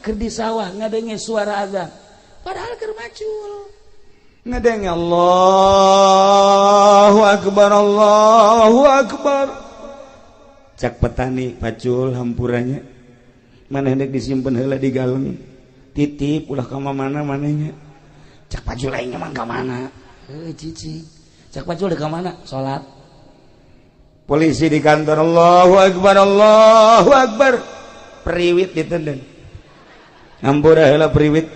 Keur di sawah ngadenge suara azan, padahal keur macul. Ngadenge Allahu akbar, Allahu akbar. Cak petani, "Pacul, hampura nya, maneh dek disimpen heula di galeng, titip, ulah ka mana manehnya." Cak pacul, "Aing emang ka mana?" "Heuh, cicing." Cak pacul, "Ka mana?" "Salat." Polisi di kantor, Allahu akbar, Allahu akbar. Priwit ditendang, "Hampura heula, priwit."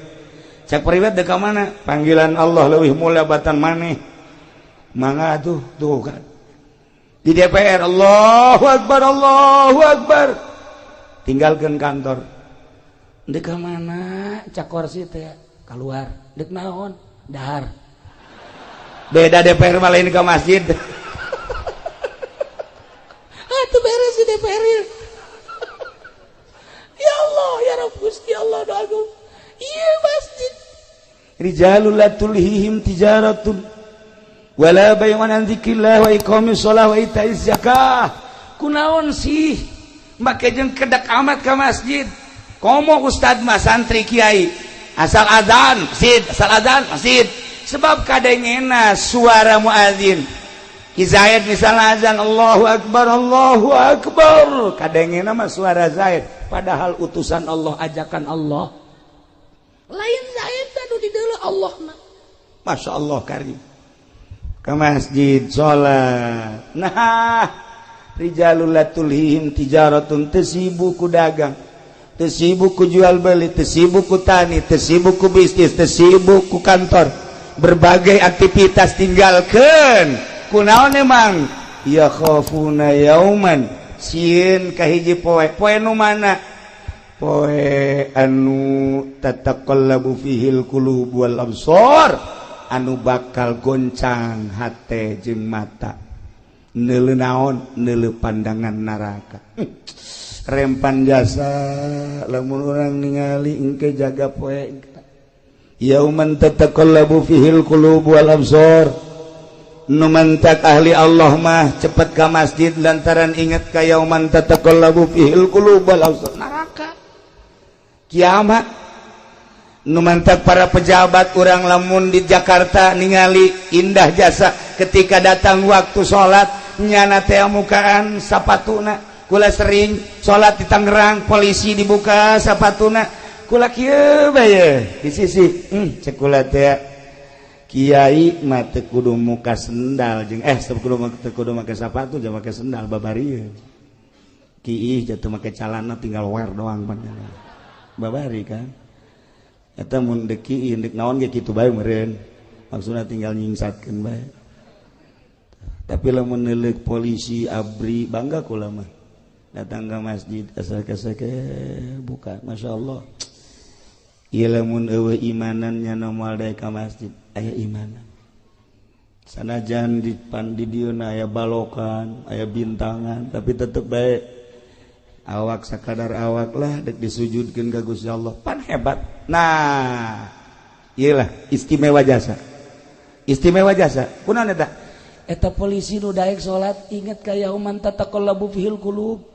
Cak priwit, "Dek ka mana?" "Panggilan Allah leuwih mulia batan maneh, mangga tuh." Tuh kan di DPR, Allahu akbar, Allahu akbar. Tinggalkan kantor. "Dek ka mana?" Cak korsi teh, "Keluar." "Dek naon?" "Dahar." Beda DPR malah, ini ke masjid. Ah, itu beres di DPR ya. Ya Allah, ya Rabb, Gusti Allah, doaku iya masjid. Rijalul la tulhihim tijaratun wala bay'un an dzikrillah wa iqamis shalah wa itaiz zakah. Kunaon sih make jeung kedak amat ke masjid? Komo ustad mah, santri, kiai, asal azan masjid, asal azan masjid, sebab kadengena suara muadzin. Ki Zaid misalnya azan, Allahu akbar, Allahu akbar, kadengena mah suara Zaid, padahal utusan Allah, ajakan Allah lain Zaid anu di Allah mah. Masya Allah, karim ke masjid sholat. Nah, rijalul la tulhihim tijaratun, teu sibuk ku dagang, teu sibuk ku jual beli, teu sibuk ku tani, teu sibuk ku bisnis, teu sibuk ku kantor, berbagai aktivitas tinggalkan. Kunaon emang? Ya khafuna yauman, sieun ka hiji poe. Poe nu mana? Poe anu tataqallabu fihil qulub wal absar, anu bakal goncang hate jeung mata. Neuleu naon? Neuleu pandangan neraka. Rempan jasa lamun urang ningali engke jaga poe yauman tataqallabu fihil qulub wal absar. Nu mantak ahli Allah mah cepet ka masjid lantaran inget ka yauman tataqallabu fihil qulub wal absar, neraka, kiamat. Nu mantak para pejabat urang lamun di Jakarta ningali indah jasa, ketika datang waktu salat nyana teh mukaan sapatuna. Kula sering salat di Tangerang, polisi dibuka sapatuna, kula kieu bae di sisi, cek kula teh, kiai mah teu kudu muka sendal jeung teu kudu make sapatu jeung make sendal babari kiih jatuh, make calana tinggal wear doang pan babari kan. Eta mun deuk kiih, deuk naon ge kitu bae meureun, maksudna tinggal nyingsatkeun bae. Tapi lamun neuleuk polisi, ABRI, bangga kula mah. Datang ke masjid asal kasake buka, Masya Allah. Ieu lamun eueuh imanannya moal daek ka masjid. Aya imanan sanajan di pan di dieu aya balokan, aya bintangan, tapi tetep bae awak sakadar awak lah, dek disujudkeun ka Gusti Allah pan hebat. Nah, iyalah istimewa jasa, istimewa jasa. Kunaon eta? Eta polisi nu daek salat inget ka yauman tataqallabu fihil qulub.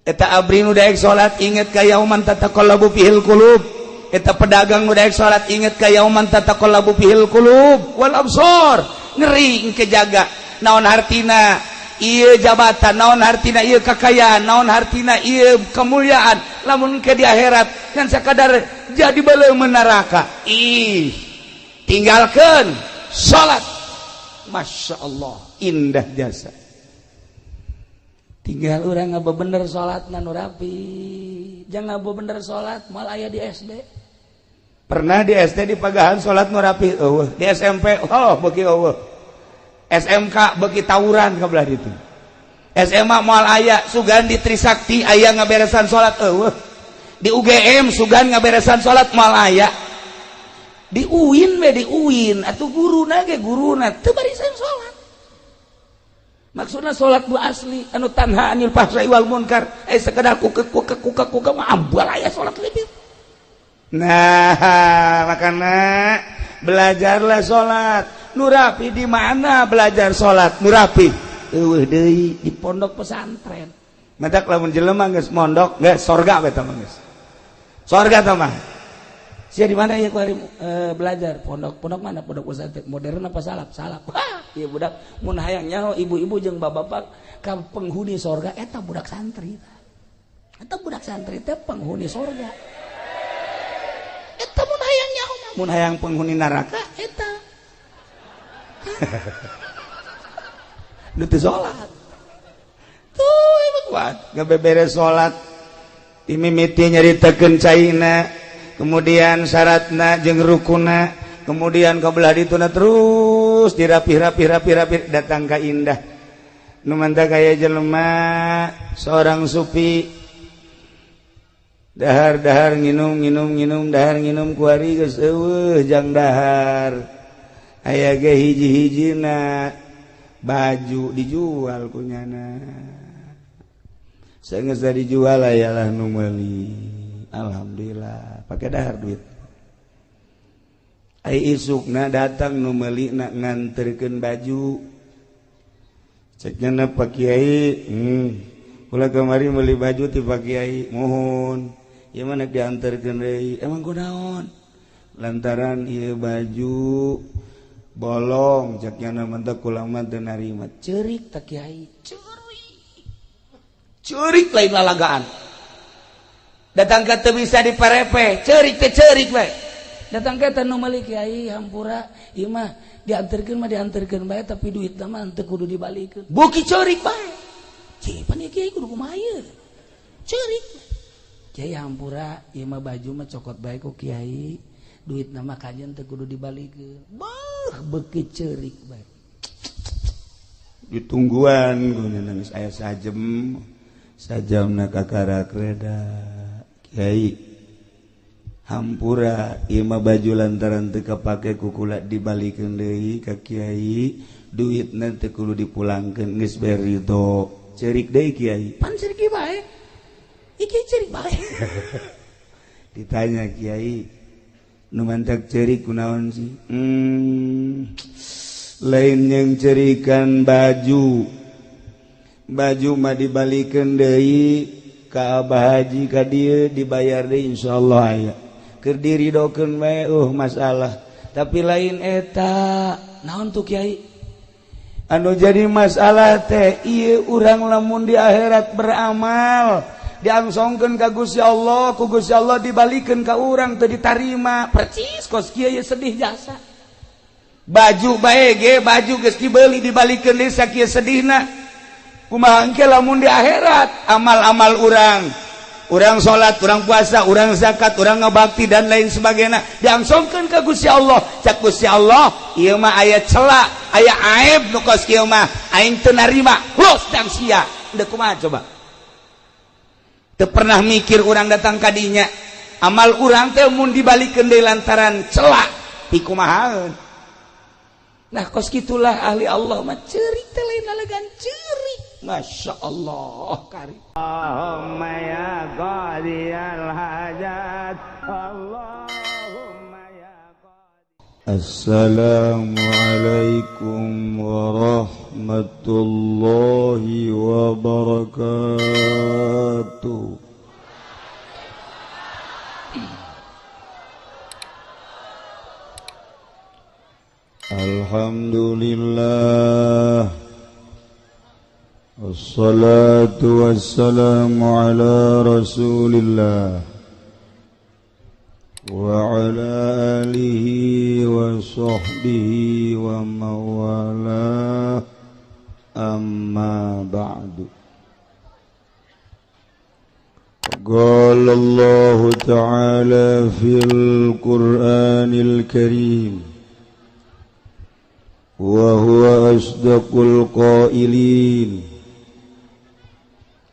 Eta ABRI nu daek salat inget ka yauman tataqallabu fihil qulub. Eta pedagang nu daek salat inget ka yauman tataqallabu fihil qulub wal absar. Ngeri engke jaga. Naon hartina ieu jabatan, naon hartina ieu kekayaan, naon hartina ieu kemuliaan lamun ke di akhirat kan sakadar jadi beuleum neraka? Ih, tinggalkan salat. Masya Allah, indah jasa. Tinggal orang ngaba bener salat nu rapi, jangan ngaba bener salat mal aya di SD. Pernah di SD di pagahan salat nu rapi eueuh, di SMP oh beuki eueuh, SMK beuki tawuran ka belah ditu, SMA moal aya. Sugan di Trisakti aya ngaberesan salat, eueuh. Di UGM sugan ngaberesan salat, moal aya. Di UIN we, di UIN atuh guruna ge, guruna teu barisan salat. Maksudna salat bu asli anu tanha anil fahsai wal munkar, sekedar kuke kuke kuke kuke mah ambal aya salat lebih. Nah, makanya belajarlah salat nu rapi. Di mana belajar salat nu rapi? Eueuh deui, di pondok pesantren. Matak lamun jelema geus mondok geus sorga eta mah geus. Sorga tah mah. Sia di mana ya ku hari belajar? Pondok, pondok mana? Pondok pesantren modern apa salaf? Salaf. Wah, ieu budak mun hayang nyaho ibu-ibu jeung bapak-bapak ka penghuni sorga eta budak santri. Eta budak santri teh penghuni sorga. Eta mun hayang nyaho mah, mun hayang penghuni neraka eta. Nu teu salat. Tuh emang kuat, ngabeberes salat. Dimimiti nyaritakeun caina, kemudian syaratna jeung rukuna, kemudian ka belah dituna terus dirapih-rapih-rapih-rapih datang ka indah. Nu mantap kaya jelema seorang sufi dahar-dahar nginum nginum nginum dahar nginum kuari geus eueuh jang dahar. Aya ge hiji-hijina baju dijual kunyana. Saenggeus dijual ayalah nu meuli. Alhamdulillah pakai dahar duit. Ai isukna datang nu meuli na nganterkeun baju. Cek nya Pak Kiai, kula kamari meuli baju ti Pak Kiai, mohon. Ieu mah dianterkeun deui. Emang kunaon? Lantaran ieu baju bolong cek nya mah teh kula mah teu narima. Ceurik tah Kiai, ceurik. Ceurik lain lalagaan. Datang ke teu bisa diparepe, ceurik teh ceurik we. Datang ke teh nu meuli Kiai hampura, ieu mah dianterkeun mah dianterkeun bae tapi duitna mah teu kudu dibalikeun. Buki ceurik bae. Cih, pan ieu Kiai kudu kumaha ieu? Ceurik. Kiai hampura, ieu mah baju mah cokot bae ku Kiai, duitna mah kajen teu kudu dibalikeun. Beuh, beuki ceurik bae. Ditungguan guna nangis aya sajem. Sajamna kakarak reda. Kiai hampura ieu mah baju lantaran teu kapake ku kula dibalikeun deui ka Kiai, duitna teu kudu dipulangkeun geus bae ridho. Ceurik deui Kiai. Pan ceurik bae. Iki ceurik bae. Ditanya Kiai, nu mantak ceurik kunaon sih? Lain yang cerikan baju. Baju mah dibalikeun deui ka Abah Haji ka dieu dibayar deui insyaallah aya. Keur diridokeun bae masalah. Tapi lain eta, naon tuh Kiai? Anu jadi masalah teh ieu urang lamun di akhirat beramal, diangsongkeun ka Gusti Allah, ku Gusti Allah dibalikeun ka urang teu ditarima. Percis kos kieu sedih jasa. Baju bae ge, baju geus dibeli dibalikeun deui sakieu sedihna. Kumaha engke lamun di akhirat amal-amal urang, urang salat, urang puasa, urang zakat, urang ngabakti dan lain sebagainya diangsongkeun ka Gusti Allah. Cak Gusti Allah, ieu mah aya cela, aya aib nu kos kieu mah aing teu narima. Los dang sia. Deuk kumaha coba? Teu pernah mikir urang datang ka dinya. Amal urang teh mun dibalikeun deui lantaran cela, pikumahaeun. Nah kos kitulah ahli Allah mah ceurik teh lain lalagan ceurik. Masya Allah karim. Allahumma ya qadiyal hajat, Allahumma ya qadi. Assalamualaikum warahmatullahi wabarakatuh. Alhamdulillah. Wassalatu wassalamu ala rasulillah wa ala alihi wa sahbihi wa mawalah, amma ba'du. Qala Allah ta'ala fil Qur'anil Karim wa huwa asdaqul qailin.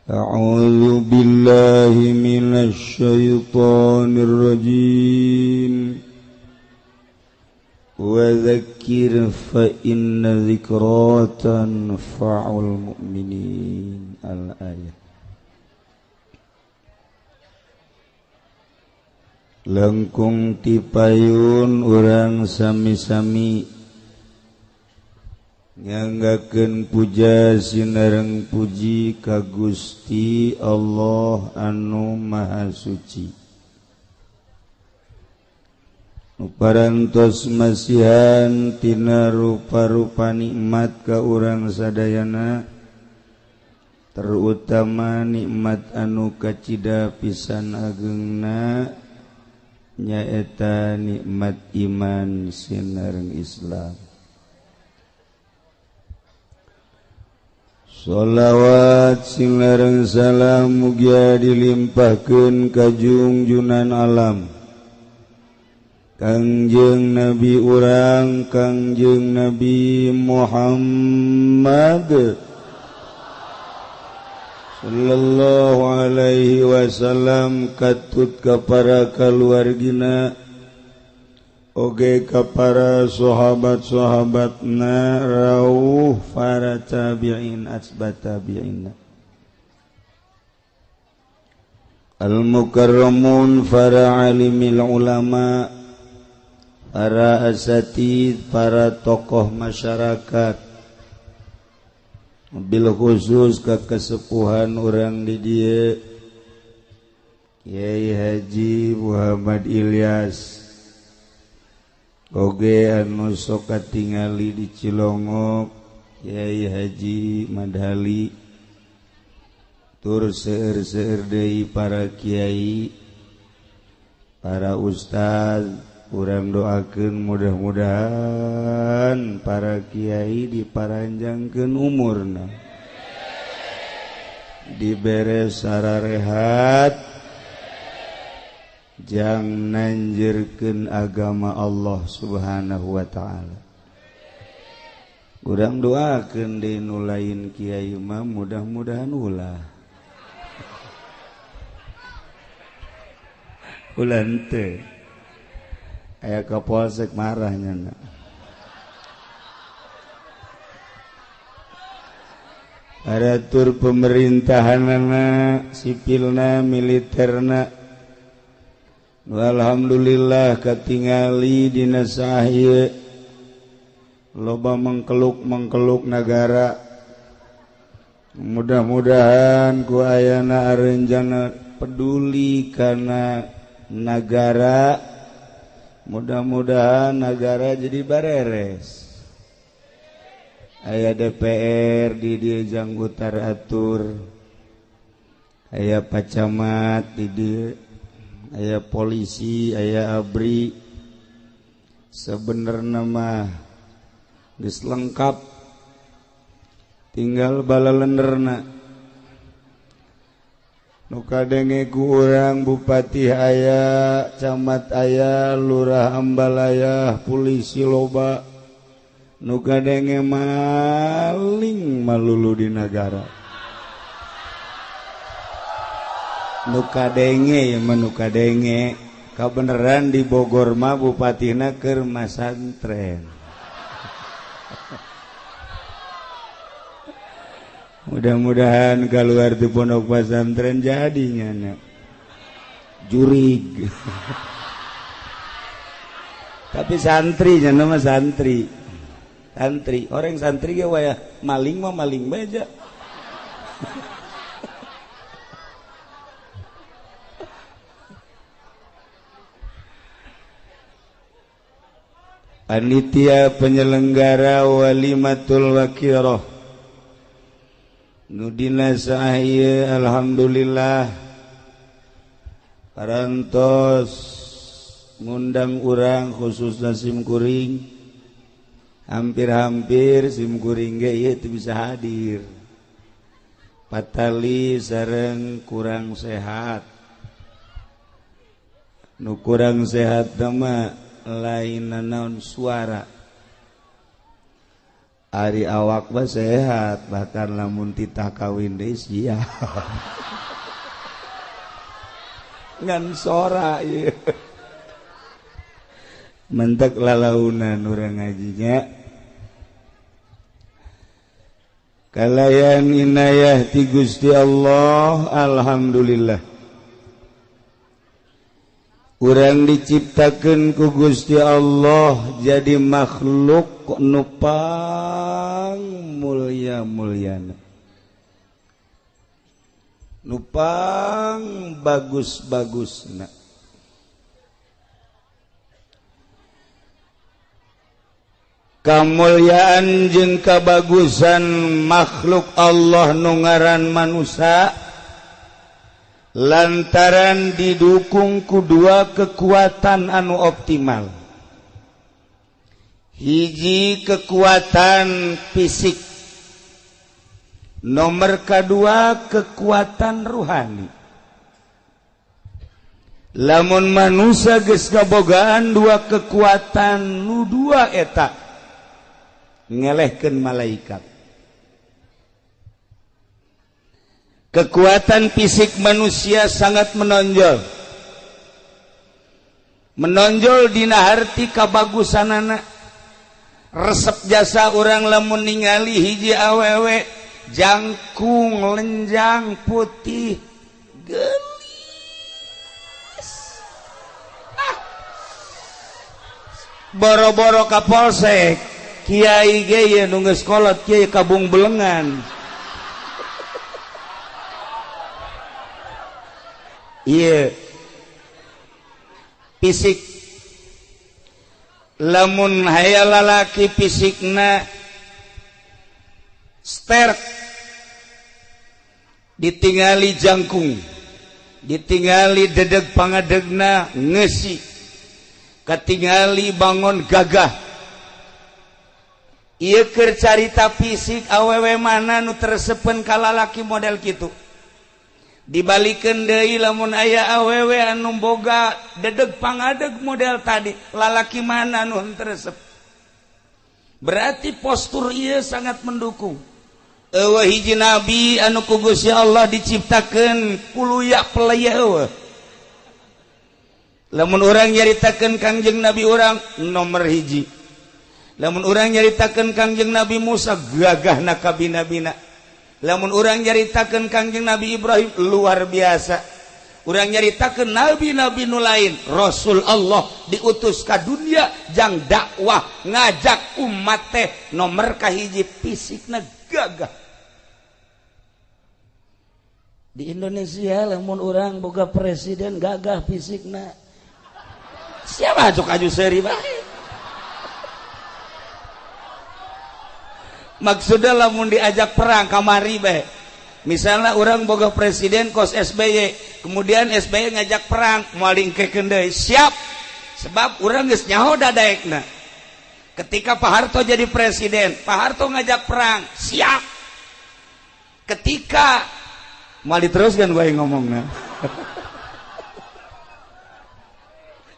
A'udzu billahi minasy syaithanir rajim. Wa dzakkir fa inna dzikra tanfa'ul mu'minin. Al-ayat. Lengkung tipayun urang sami-sami nyanggakeun puja sinareng puji ka Gusti Allah anu Maha Suci. Nu parantos masihan tina rupa-rupa nikmat ka urang sadayana, terutama nikmat anu kacida pisan agengna nyaeta nikmat iman sinareng Islam. Sholawat sinareng salam mugia dilimpahkeun ka junjunan alam Kangjeng Nabi urang Kangjeng Nabi Muhammad sallallahu alaihi wasallam, katut ka para kaluargina oge ka para sahabat-sahabatna rauh para tabi'in asbat tabi'in al-mukarramun para alimil ulama, para asatid, para tokoh masyarakat, bil khusus ke kesepuhan orang di dieu Kiai Haji Muhammad Ilyas oge anu sok katingali di Cilongok Kiai Haji Madhali, tur seueur-seueur deui para kiai, para ustaz. Urang doakeun mudah-mudahan para kiai diparanjangkeun umurna, dibere sararehat, jang nanjirkeun agama Allah Subhanahu wa ta'ala. Urang doakeun deui nu lain kiai mah mudah-mudahan ulah ulah henteu. Aya kapolsek marahnya nak. Aratur pemerintahanana, sipilna, militerna. Alhamdulillah katingali dina sahie loba mengkeluk-mengkeluk nagara. Mudah-mudahan ku ayana arenjana peduli kana nagara. Mudah-mudahan negara jadi bareres. Aya DPR di dieu jang utar atur, aya pacamat di dieu, aya polisi, aya ABRI. Sebenarnya mah geus lengkap, tinggal balalenderna. Nu kadenge ku urang bupati aya, camat aya, lurah ambalaya, polisi loba. Nu kadenge maling malulu di nagara. Nu kadenge ya mah nu kadenge. Kabeneran di Bogor mah bupatina keur masantren. Mudah-mudahan keluar di pondok pesantren jadinya nak jurig. Tapi santri nya nama santri. Santri, orang santri ge waya maling mah maling bae. Panitia penyelenggara Walimatul Waqiroh nudina sahih, alhamdulillah parantos ngundang urang khususna simkuring. Hampir-hampir simkuring ge ieu teu bisa hadir, patali sareng kurang sehat. Nu kurang sehat mah lain naon suara. Ari awak mah sehat, bahkan lamun titah kawin deui siap. Ngan sora ieu. Mentek lalaunan urang ngajinya. Kalayan inayah ti Gusti Allah, alhamdulillah. Urang diciptakeun ku Gusti Allah jadi makhluk nu pang mulia-muliana, nu pang bagus-bagusna. Kamulyaan jeung kabagusan makhluk Allah nu ngaran manusia lantaran didukung ku dua kekuatan anu optimal. Hiji kekuatan fisik, nomor kedua kekuatan ruhani. Lamun manusia geus kabogaan dua kekuatan nu dua eta ngelehkeun malaikat. Kekuatan fisik manusia sangat menonjol. Menonjol dina harti kabagusanana. Resep jasa urang lamun ningali hiji awewe jangkung lenjang putih geulis. Ah. Boro-boro ka polsek, kiai ge ye nu geus kolot kiai kabung belengan. Iya. Fisik. Lamun haya lalaki fisikna sterk, ditingali jangkung, ditingali dedeg pangadegna ngesi, katingali bangon gagah. Ieu keur carita fisik awewe mana nu tersepen ka lalaki model kitu. Dibalikeun deui lamun aya awewe anu boga dedeg pangadeg model tadi, lalaki mana nu henteu resep. Berarti postur ieu sangat mendukung. Eueuh hiji nabi anu ku Gusti Allah diciptakeun kuluya pelaya eueuh. Lamun urang nyaritakeun Kangjeng Nabi urang nomor hiji. Lamun urang nyaritakeun Kangjeng Nabi Musa gagahna kabina-bina. Lamun urang nyaritakeun Kangjeng Nabi Ibrahim luar biasa. Urang nyaritakeun nabi-nabi nu lain, Rasul Allah diutus ka dunia jang dakwah ngajak umat teh nomor kahiji fisikna gagah. Di Indonesia lamun urang boga presiden gagah fisikna, siapa cok aju seuri bae. Maksudnya lamun diajak perang kamari bae. Misalnya orang boga presiden kos SBY, kemudian SBY ngajak perang, moal diengkekeun deui, siap. Sebab urang geus nyaho dadaekna. Ketika Pak Harto jadi presiden, Pak Harto ngajak perang, siap. Ketika moal diteruskan gue ngomongna.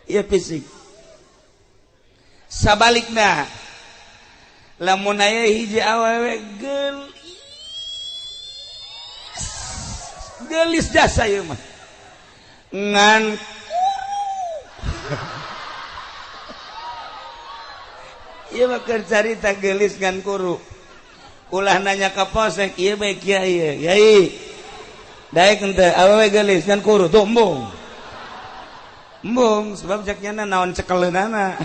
Iya fisik. Sabalikna lamun aya hiji awewe geulis geulis jasa ieu mah ngan kuru. Ieu mah keur carita geulis ngan kuru. Ulah nanya ka polsek ieu bae kiai yai daek henteu awewe geulis ngan kuru tuh embung embung sebab cek nyana naon cekeleunana.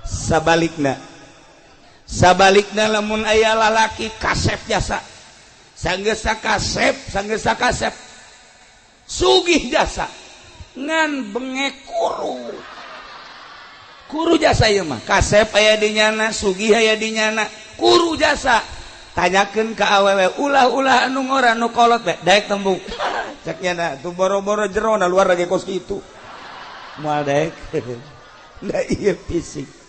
Sabalikna sabalikna lamun aya lalaki kasep jasa sanggeus kasep sanggeus kasep sugih jasa ngan bengek kuru kuru jasa ieu mah kasep aya di nyana sugih aya di nyana kuru jasa. Tanyakeun ka awewe ulah-ulah anu ngora nu kolot bae daek tembung cek nyana tuh boro-boro jero na luar lagi kos kitu moal daek. Da ieu fisik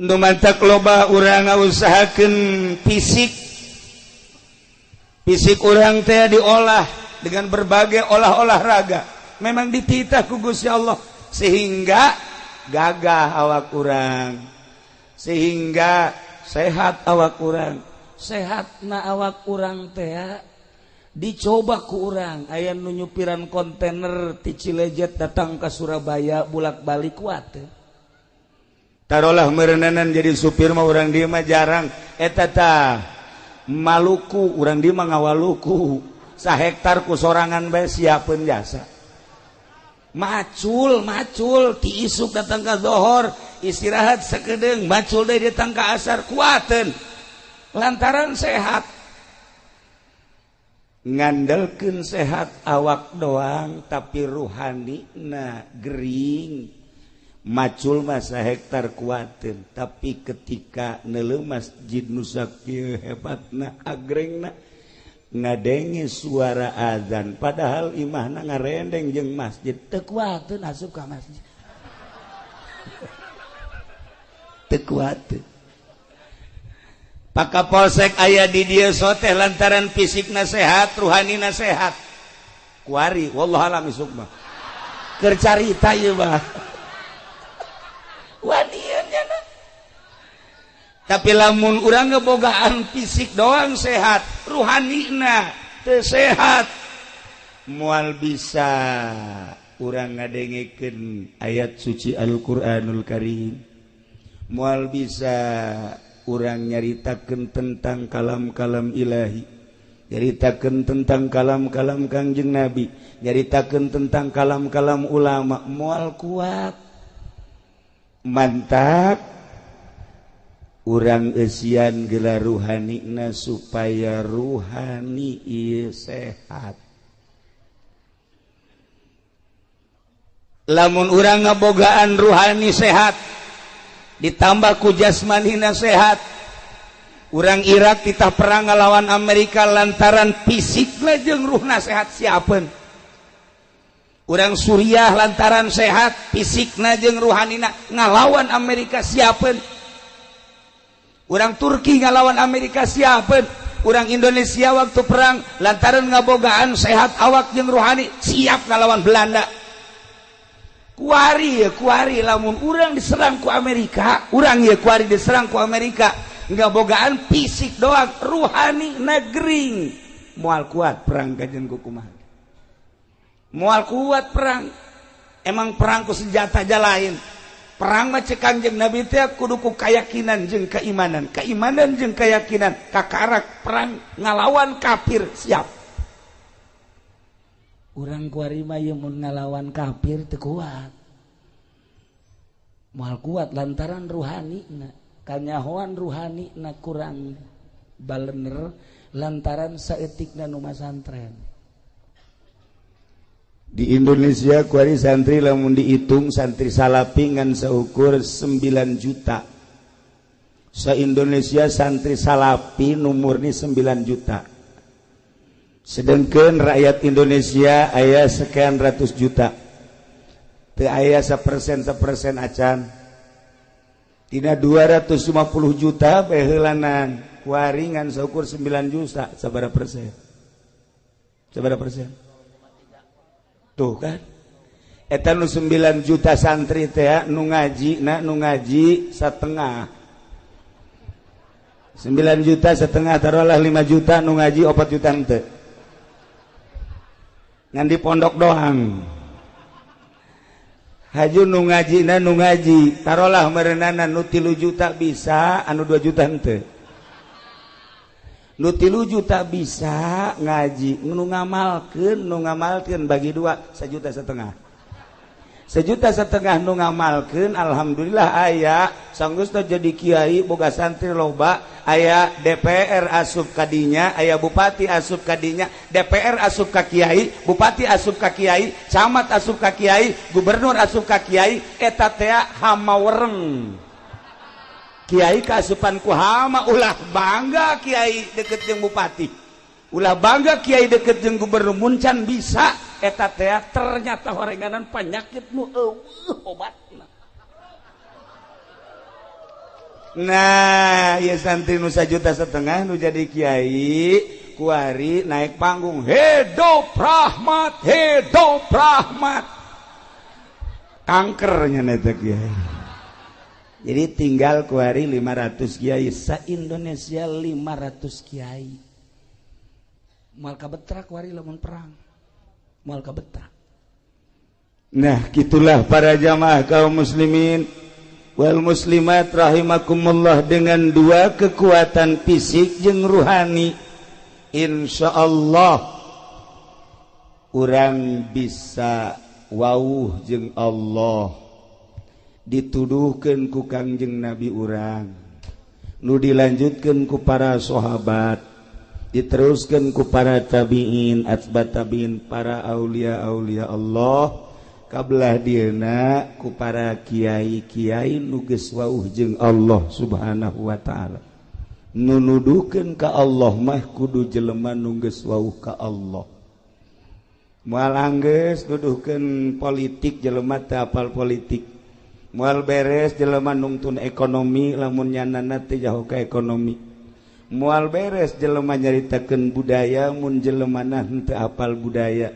nu mantak loba urang ngausahakeun fisik. Fisik urang teh diolah dengan berbagai olah-olahraga. Memang dititah ku Gusti Allah sehingga gagah awak urang, sehingga sehat awak urang. Sehatna awak urang teh dicoba ku urang. Aya nu nyupiran kontainer ti Cilejet datang ke Surabaya bolak-balik kuat teh. Tarolah merenanan jadi supir mah urang dieu mah jarang eta tah Maluku urang dieu mah ngawaluku sahektar ku sorangan bae siapeun jasa. Macul macul ti isuk datang ka zohor istirahat sakedeung macul deui datang ka asar kuateun lantaran sehat. Ngandelkeun sehat awak doang tapi ruhani na gering. Macul masa hektar kuatin, tapi ketika neuleuh masjid nu sakieu hebatna agrengna ngadenge suara azan padahal imahna ngarendeng jeung masjid teu kuateun asup ka masjid. Teu kuateun. Pak Kapolsek aya di dieu soteh lantaran fisikna sehat, ruhanina sehat. Kuari wallahu alam isuk mah. Keur carita ieu mah. Wanian nya. Tapi lamun urang ngebogaan fisik doang sehat, ruhanina teu sehat, moal bisa urang ngadengekeun ayat suci Al-Qur'anul Karim. Moal bisa urang nyaritakeun tentang kalam-kalam ilahi, nyaritakeun tentang kalam-kalam Kangjeng Nabi, nyaritakeun tentang kalam-kalam ulama, moal kuat. Mantap urang eusian gelar ruhanina supaya ruhani ieu sehat. Lamun urang ngabogaan ruhani sehat ditambah ku jasmanina sehat, urang Irak titah perang ngalawan Amerika lantaran fisikna jeung ruhna sehat siapeun. Urang Suriah lantaran sehat fisikna jeung ruhanina ngalawan Amerika siapeun. Urang Turki ngalawan Amerika siapeun. Urang Indonesia waktu perang lantaran ngabogaan sehat awak jeung ruhani siap ngalawan Belanda. Kuari ya kuari lamun urang diserang ku Amerika, urang ya kuari diserang ku Amerika ngabogaan fisik doang ruhani negering moal kuat perang kajen ku kumaha. Moal kuat perang. Emang perang ku senjata aja lain. Perang mah cek Kangjeng Nabi teh kudu ku keyakinan jeung keimanan, keimanan jeung keyakinan kakarak perang ngalawan kafir siap. Urang kuari mah ieu mun ngalawan kafir teu kuat. Moal kuat lantaran ruhanina, kanyahoan ruhanina kurang balener lantaran saeutikna nu masantren. Di Indonesia kuari santri lamun dihitung santri salapi ngan seukur 9 juta. Se-Indonesia santri salapi nu murni 9 juta. Sedangkan rakyat Indonesia aya sekian ratus juta. Teu aya 1% acan. Tina 250 juta baheulanan kuari ngan saukur 9 juta sabaraha persen? Sabaraha persen? Tuh kan. Eta nu 9 juta santri teh nu ngaji na nu ngaji setengah. 9 juta setengah taruhlah 5 juta nu ngaji 4 juta henteu. Ngan di pondok doang. Haju nu ngaji na nu ngaji taruhlah merenana nu 3 juta bisa anu 2 juta henteu. Nu 3 juta bisa ngaji nu ngamalkeun bagi dua 1,5 juta. 1,5 juta nu ngamalkeun alhamdulillah aya sanggeus teh jadi kiai boga santri loba, aya DPR asup kadinya, aya bupati asup kadinya, DPR asup ka kiai, bupati asup ka kiai, camat asup ka kiai, gubernur asup ka kiai, eta teh hama wereng. Kiai kaasupan ku hama, ulah bangga kiai deket jeung bupati, ulah bangga kiai deket jeung gubernur, muncan bisa eta teh ternyata horenganan penyakit nu eueuh obatna. Nah, ya santri nu 1,5 juta nu jadi kiai kuari naik panggung hidup rahmat, hidup rahmat. Kankernya eta kiai. Jadi tinggal kuari 500 kiai sa-Indonesia 500 kiai. Moal kabetrak kuari lamun perang. Moal kabetrak. Nah, gitulah para jamaah kaum muslimin wal muslimat rahimakumullah, dengan dua kekuatan fisik jeung ruhani insyaallah urang bisa wauh jeung Allah. Dituduhkeun ku Kangjeng Nabi urang, nu dilanjutkeun ku para sahabat, Diteruskan ku para tabiin, atba tabiin, para aulia aulia Allah kabelah dieuna ku para kiai-kiai nu geus wauh jeung Allah Subhanahu wa taala. Nu nuduhkeun ka Allah mah kudu jelema nu geus wauh ka Allah. Moal anggeus nuduhkeun politik jelema teu apal politik. Moal beres jelema nungtun ekonomi lamun nyanana teu jauh ka ekonomi. Moal beres jelema nyaritakeun budaya mun jelemana henteu apal budaya.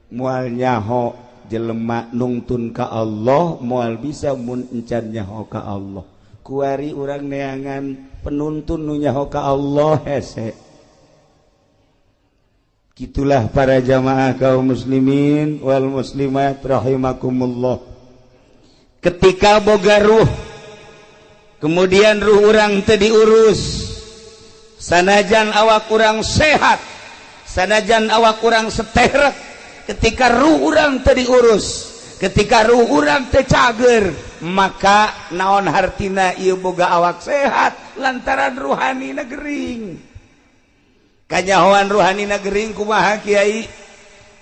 Moal nyaho jelema nungtun ka Allah, moal bisa mun encan nyaho ka Allah. Kuari urang neangan penuntun nu nyaho ka Allah hese. Gitulah para jamaah kaum muslimin wal muslimat rahimakumullah. Ketika boga ruh, kemudian ruh urang teu diurus, sanajan awak urang sehat, sanajan awak urang seterek, ketika ruh urang teu diurus, ketika ruh urang teu cager, maka naon hartina ieu boga awak sehat lantaran ruhanina gering. Kanyahoan ruhanina gering kumaha kiai?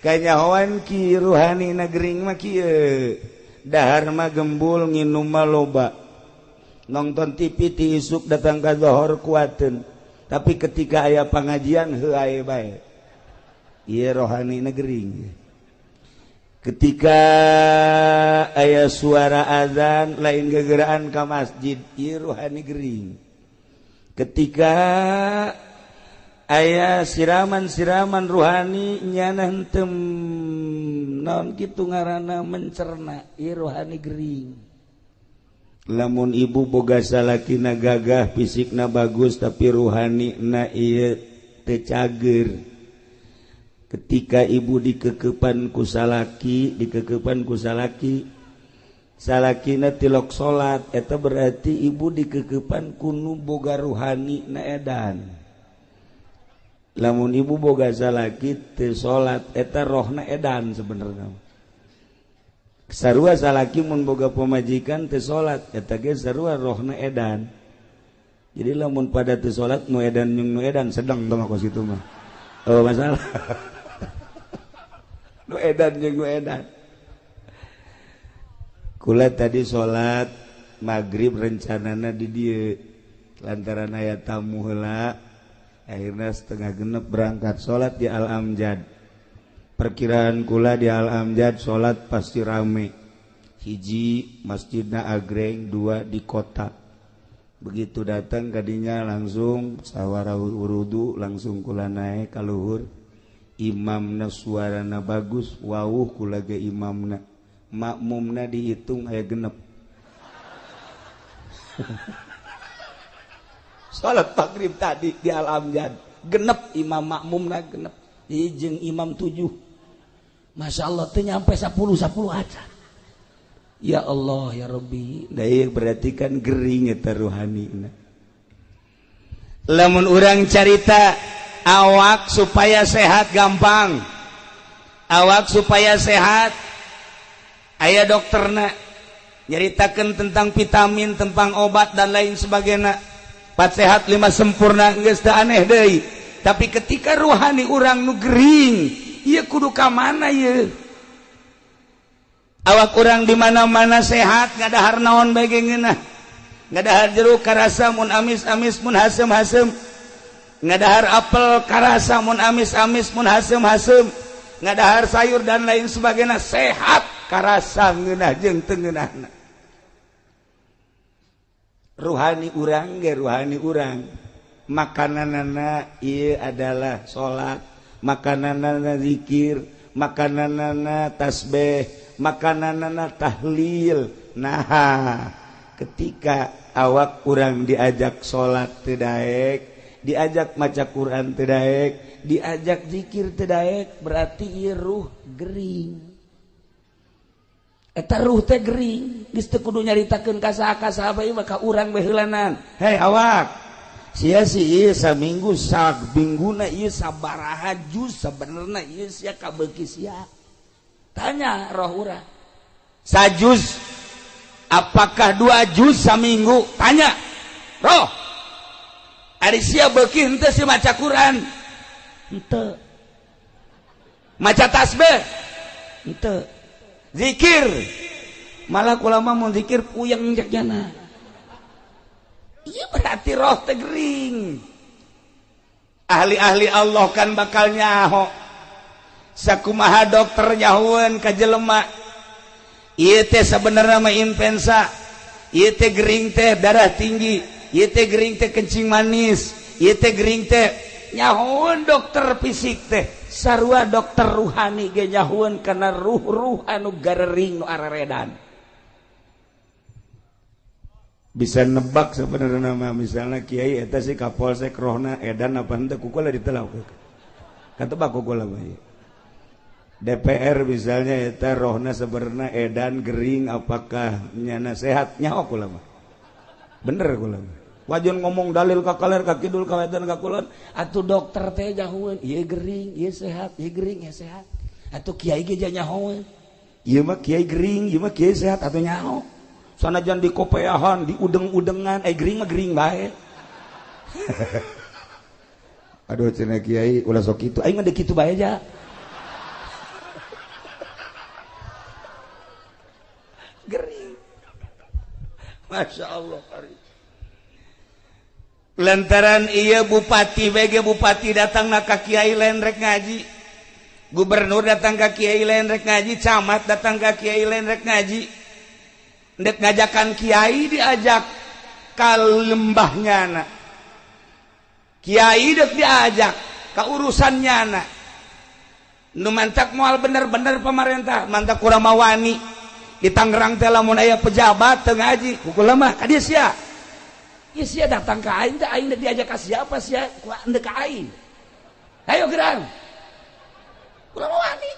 Kanyahoan ki ruhanina gering mah kieu. Dahar mah gembul, nginum mah loba, nonton TV ti isuk datang ka zohor kuateun, tapi ketika aya pengajian heuh ae bae. Ieu rohani gering. Ketika aya suara azan lain gegeraan ka masjid, ieu rohani gering. Ketika aya siraman-siraman ruhani nyana henteu naon kitu ngaranna mencerna, ieu rohani gering. Lamun ibu boga salakina gagah, fisikna bagus, tapi ruhanina ieu teu cager. Ketika ibu dikekepan ku salaki, dikekepan ku salaki, salakina tilok salat, eta berarti ibu dikekepan ku nu boga ruhani na edan. Lamun ibu boga salaki teu salat, eta rohna edan sebenarnya. Sarua salaki mun boga pamajikan teu salat, eta ge sarua rohna edan. Jadi lamun pada teu salat nu edan jeung nu edan sedang teh mah kos kitu mah. Oh masalah. Nu edan jeung nu edan. Kula tadi salat maghrib rencanana di dieu, lantaran aya tamu heula, akhirnya 5:30 berangkat salat di Al Amjad. Perkiraan kula di Al Amjad salat pasti rame. Hiji masjidna agreng, dua di kota. Begitu datang kadinya langsung sawara wudu, langsung kula naik ka luhur. Imamna suarana bagus, wawuh kula ge imamna. Makmumna dihitung aya genep. Salat maghrib tadi di Al Amjad genep imam makmumna genep, jeung imam 7. Masya Allah teu nyampe 10 aja. Ya Allah ya Rabbi, da berarti kan gering eta ruhanina. Lamun urang carita awak supaya sehat gampang, awak supaya sehat aya dokterna nyaritakeun tentang vitamin, tentang obat dan lain sebagainya. 4 sehat 5 sempurna geus teu aneh deui. Tapi ketika ruhani urang nu gering, ieu kudu ka mana ieu? Awak urang di mana-mana sehat, ngadahar naon bae ge ngeunah. Ngadahar jeruk karasa mun amis-amis mun haseum-haseum. Ngadahar apel karasa mun amis-amis mun haseum-haseum. Ngadahar sayur dan lain sebagainya sehat karasa ngeunah jeung teu ngeunahna. Ruhani urang ge ruhani urang, makananana ieu adalah salat, makananana zikir, makananana tasbih, makananana tahlil. Nah, ketika awak urang diajak salat teu daek, diajak maca Quran teu daek, diajak zikir teu daek, berarti ieu ruh gering. Eta ruh teh gering, geus teu kudu nyaritakeun ka saha ka saha bae maka urang bae heulanan. Hei awak, sia sih ieu saminggu sabingguna ieu sabaraha juz sabenerna ieu sia kabeuki sia. Tanya roh urang. Sajuz apakah 2 juz saminggu? Tanya roh. Ari sia beuki henteu sih maca Quran? Henteu. Maca tasbih? Henteu. Zikir? Malah kula mah mun zikir puyeng cek jana. Iya berarti roh teh gering. Ahli-ahli Allah kan bakal nyaho. Sakumaha dokter nyahoeun ka jelema. Ieu teh sabenerna mah influenza. Ieu teh gering teh darah tinggi. Ieu teh gering teh kencing manis. Ieu teh gering teh nyahoeun dokter fisik teh. Sarua dokter ruhani ge nyahoeun kana ruh-ruh anu garering nu areredan. Bisa nebak sebenarnya mah misalnya kiai eta si kapolsek rohna edan apa henteu kukula ditelak. Katebak kukula mah ieu. DPR misalnya eta rohna sebenarnya edan gering apakah nyana sehat nyaho kula mah. Bener kula mah. Wajan ngomong dalil ka kaler ka kidul ka wetan ka kulon atuh dokter teh nyahoeun ieu gering ieu sehat ieu gering ieu sehat. Atuh kiai ge nyahoeun. Ieu mah kiai gering ieu mah kiai sehat atuh nyaho. Sanajan di kopeahan, di udeng-udengan, gering mah gering bae. Aduh cenah kiai ulah sok kitu, aing mah deuk kitu bae aja. Gering. Masya Allah. Lantaran iya bupati BG bupati datang na ka kiai lain rek ngaji. Gubernur datang ka kiai lain rek ngaji, camat datang ka kiai lain rek ngaji. Ndek ngajakan kiai diajak ka lembah nyana. Kiai dek diajak ka urusan nyana. Nu mantak moal bener-bener pemerintah, mantak kurang mawani. Di Tangerang teh lamun aya pejabat teu ngaji, kukula mah ka dieu sia. Ieu sia datang ka aing teh aing dek diajak ka siapa sia? Ku ndek ka aing. Ayo gerang. Kurang mawani.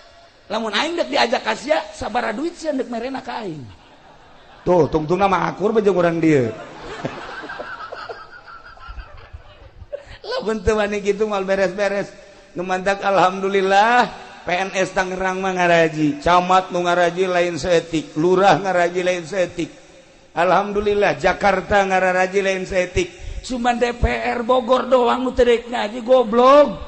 Lamun aing dek diajak ka sia, sabaraha duit sia ndek merena ka aing. Tuh, tungtungna mah akur bae jeung urang dieu. Lamun teu wani kitu moal beres-beres. Nu mantak alhamdulillah PNS Tangerang mah ngaraji, camat nu ngaraji lain saeutik, lurah ngaraji lain saeutik. Alhamdulillah Jakarta ngaraji lain saeutik. Cuman DPR Bogor doang nu teu rek ngaji goblok.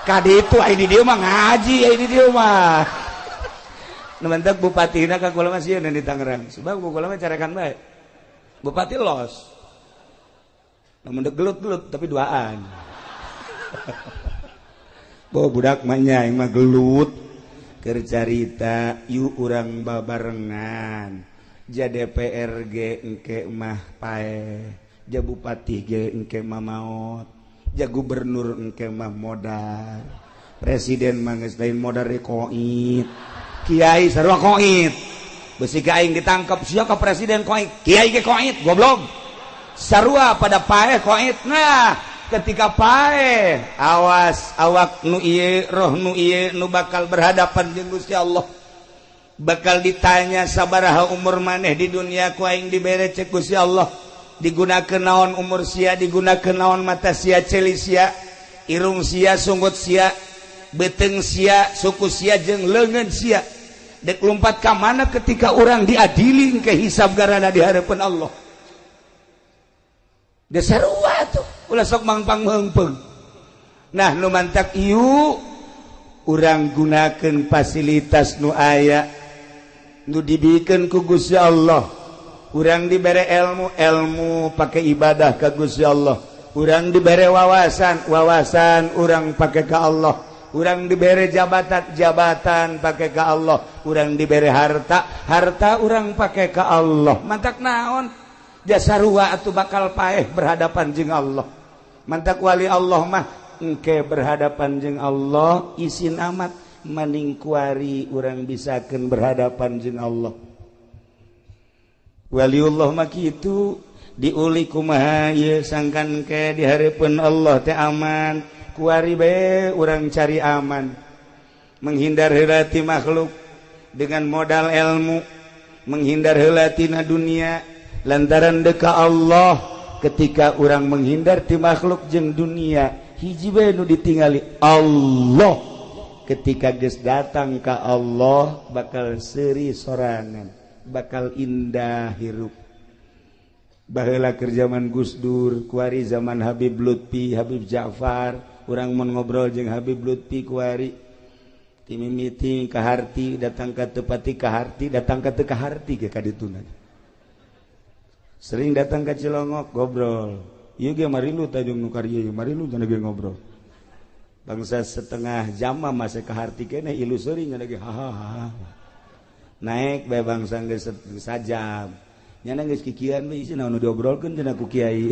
Ka ditu ai di dieu mah ngaji ai di dieu mah. Numantak bupatina ka kula mah sieun di Tangerang. Sebab kula mah carekan bae. Bupati los. Namun dek gelut-gelut tapi duaan. Bo budak mah nya aing mah gelut keur carita yuk urang babarengan. Ja DPR ge engke mah paeh, ja bupati ge engke mah maot, ja gubernur engke mah modar. Presiden mah geus lain modar koit. Kiai sarua koit. Besi ka aing ditangkap sia ka presiden koit, kiai ge koit goblok. Sarua pada paeh koit. Nah, ketika paeh awas awak nu ieu roh nu ieu nu bakal berhadapan jeung Gusti Allah. Bakal ditanya sabaraha umur maneh di dunia ku aing dibere cek Gusti Allah. Digunakeun naon umur sia, digunakeun naon mata sia, ceuli sia, irung sia, sunggut sia, beuteung sia, suku sia jeung leungeun sia. Dek lompat ka mana ketika orang diadili ke hisab garana di hadapan Allah. Dia sarua tuh, ulah sok mangpang meungpeung. Nah, nu mantak ieu urang gunakeun fasilitas nu aya nu dibikeun ku Gusti Allah. Urang dibere ilmu, ilmu pake ibadah ka Gusti Allah. Urang dibere wawasan, wawasan urang pake ka Allah. Urang dibere jabatan, jabatan pake ka Allah. Urang dibere harta, harta urang pake ka Allah. Mantak naon? Jasa sarua atuh bakal paeh berhadapan jeung Allah. Mantak wali Allah mah engke berhadapan jeung Allah isin amat maning kuari urang bisakeun berhadapan jeung Allah. Waliullah mah kitu diuli kumaha ieu sangkan ke di hareupeun Allah teh aman. Kuari bae urang cari aman, menghindar heula ti makhluk dengan modal ilmu, menghindar heula tina dunia lantaran deka Allah. Ketika urang menghindar ti makhluk jeung dunia, hiji bae nu ditingali Allah. Ketika geus datang ka Allah bakal seuri sorangan, bakal indah hirup. Baheula keur zaman Gus Dur, kuari zaman Habib Lutfi, Habib Ja'far, urang mun ngobrol jeung Habib Lutfi kuari ti mimiti ka harti datang ka tepati ka harti datang ka teu ka harti ge ka dituna. Sering datang ka Cilongok ngobrol. Ieu ge marilu tajung nu karieu ieu marilu cenah ge ngobrol. Bangsa setengah jam mah masih ka harti keneh ilu seuri nya ge hahaha. Naik bae bangsa geus sajam. Nyana geus kikian we isi naon nu diobrolkeun cenah ku kiai.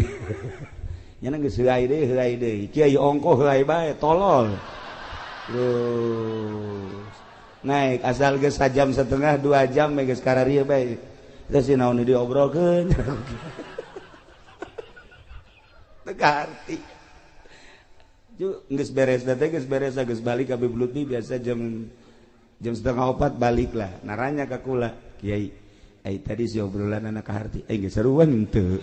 Nyana geus heuay deui kiai ongkoh heuay bae tolol. Terus naik asal geus sajam setengah 2 jam we geus kararieu bae. Teh si naon nu diobrolkeun. Teu kaharti. Ju geus beres teh geus beres geus balik ka Habib Lutfi biasa jam 3:30 balik lah. Naranya ka kula, kiai. Ai tadi si obrolan anak kaharti, ai geus seruan henteu.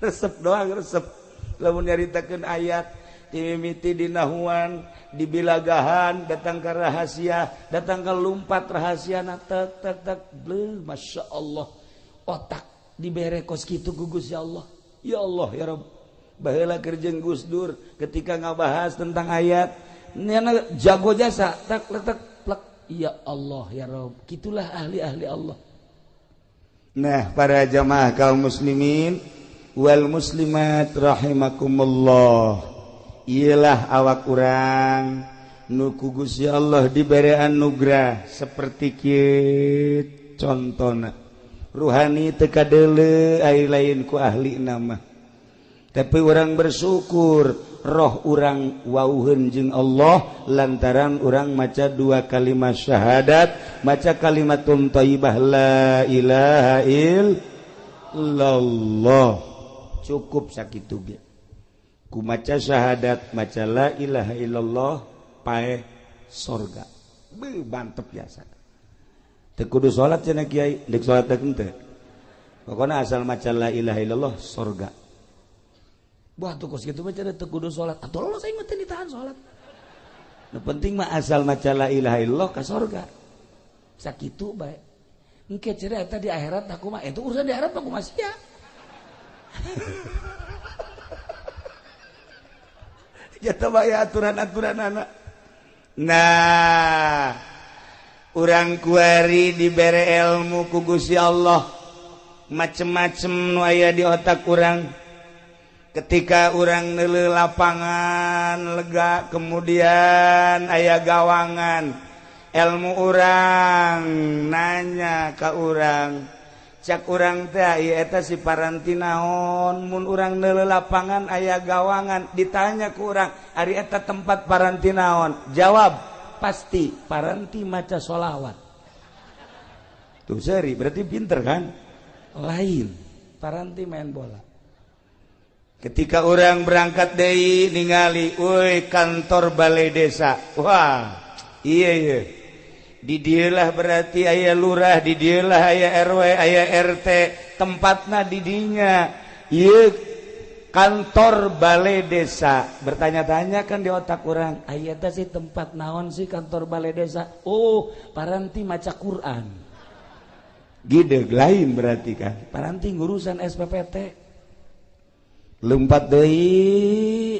Resep doang resep. Lamun nyaritakeun ayat ti mimiti dinahuan, dibilagahan, datang ke rahasia, datang ke lumpat rahasiana tek tek tek, bleh Masya Allah. Otak dibere kos kitu ku Gusti Allah. Ya Allah ya Rabb. Baheula keur jeung Gus Dur ketika ngabahas tentang ayat, nyana jago jasa tek tek plek. Ya Allah ya Rabb. Gitulah ahli-ahli Allah. Nah, para jamaah kaum muslimin wal muslimat rahimakumullah. Iyalah awak urang nu ku Gusti Allah dibere anugerah seperti kieu contona. Ruhani teu kadeuleu ai lain ku ahli nama. Tapi urang bersyukur roh urang wauheun jeung Allah lantaran urang maca 2 kalimat syahadat, maca kalimatun thayyibah la ilaha illallah. Cukup sakitu ge. Ku maca syahadat, maca la ilaha illallah paeh sorga. Beuh mantep biasa. Teu kudu salat cenah kiai, deuk salat teh henteu. Pokona asal maca la ilaha illallah sorga. Wah tuh kos kitu mah cenah teu kudu salat. Atuh lolos aing mah teu ditahan salat. Nu penting mah asal maca la ilaha illallah ka sorga. Sakitu bae. Engke cenah eta di akhirat aku mah itu urusan di akhirat mah kumaha sia. Jatuh bae aturan-aturan anak. Nah, urang kuari dibere ilmu ku Gusti Allah. Macem-macem nu aya di otak urang. Ketika urang neuleuh lapangan lega, kemudian aya gawangan. Ilmu urang nanya ka urang. Cak urang teh ieu eta si paranti naon, mun urang neuleuh lapangan aya gawangan, ditanya ku urang, ari eta tempat paranti naon? Jawab, pasti paranti maca sholawat. Tuh seri, berarti pinter kan? Lain, paranti main bola. Ketika orang berangkat deui ningali, euy kantor balai desa. Wah, iya iya. Di dieulah berarti aya lurah, di dieulah aya RW, aya RT, tempatna di dinya. Ieu kantor balai desa. Bertanya-tanya kan di otak orang, aya teh sih tempat naon sih kantor balai desa? Oh, paranti maca Quran. Gideg lain berarti kan. Paranti ngurusan SPPT. Lompat deui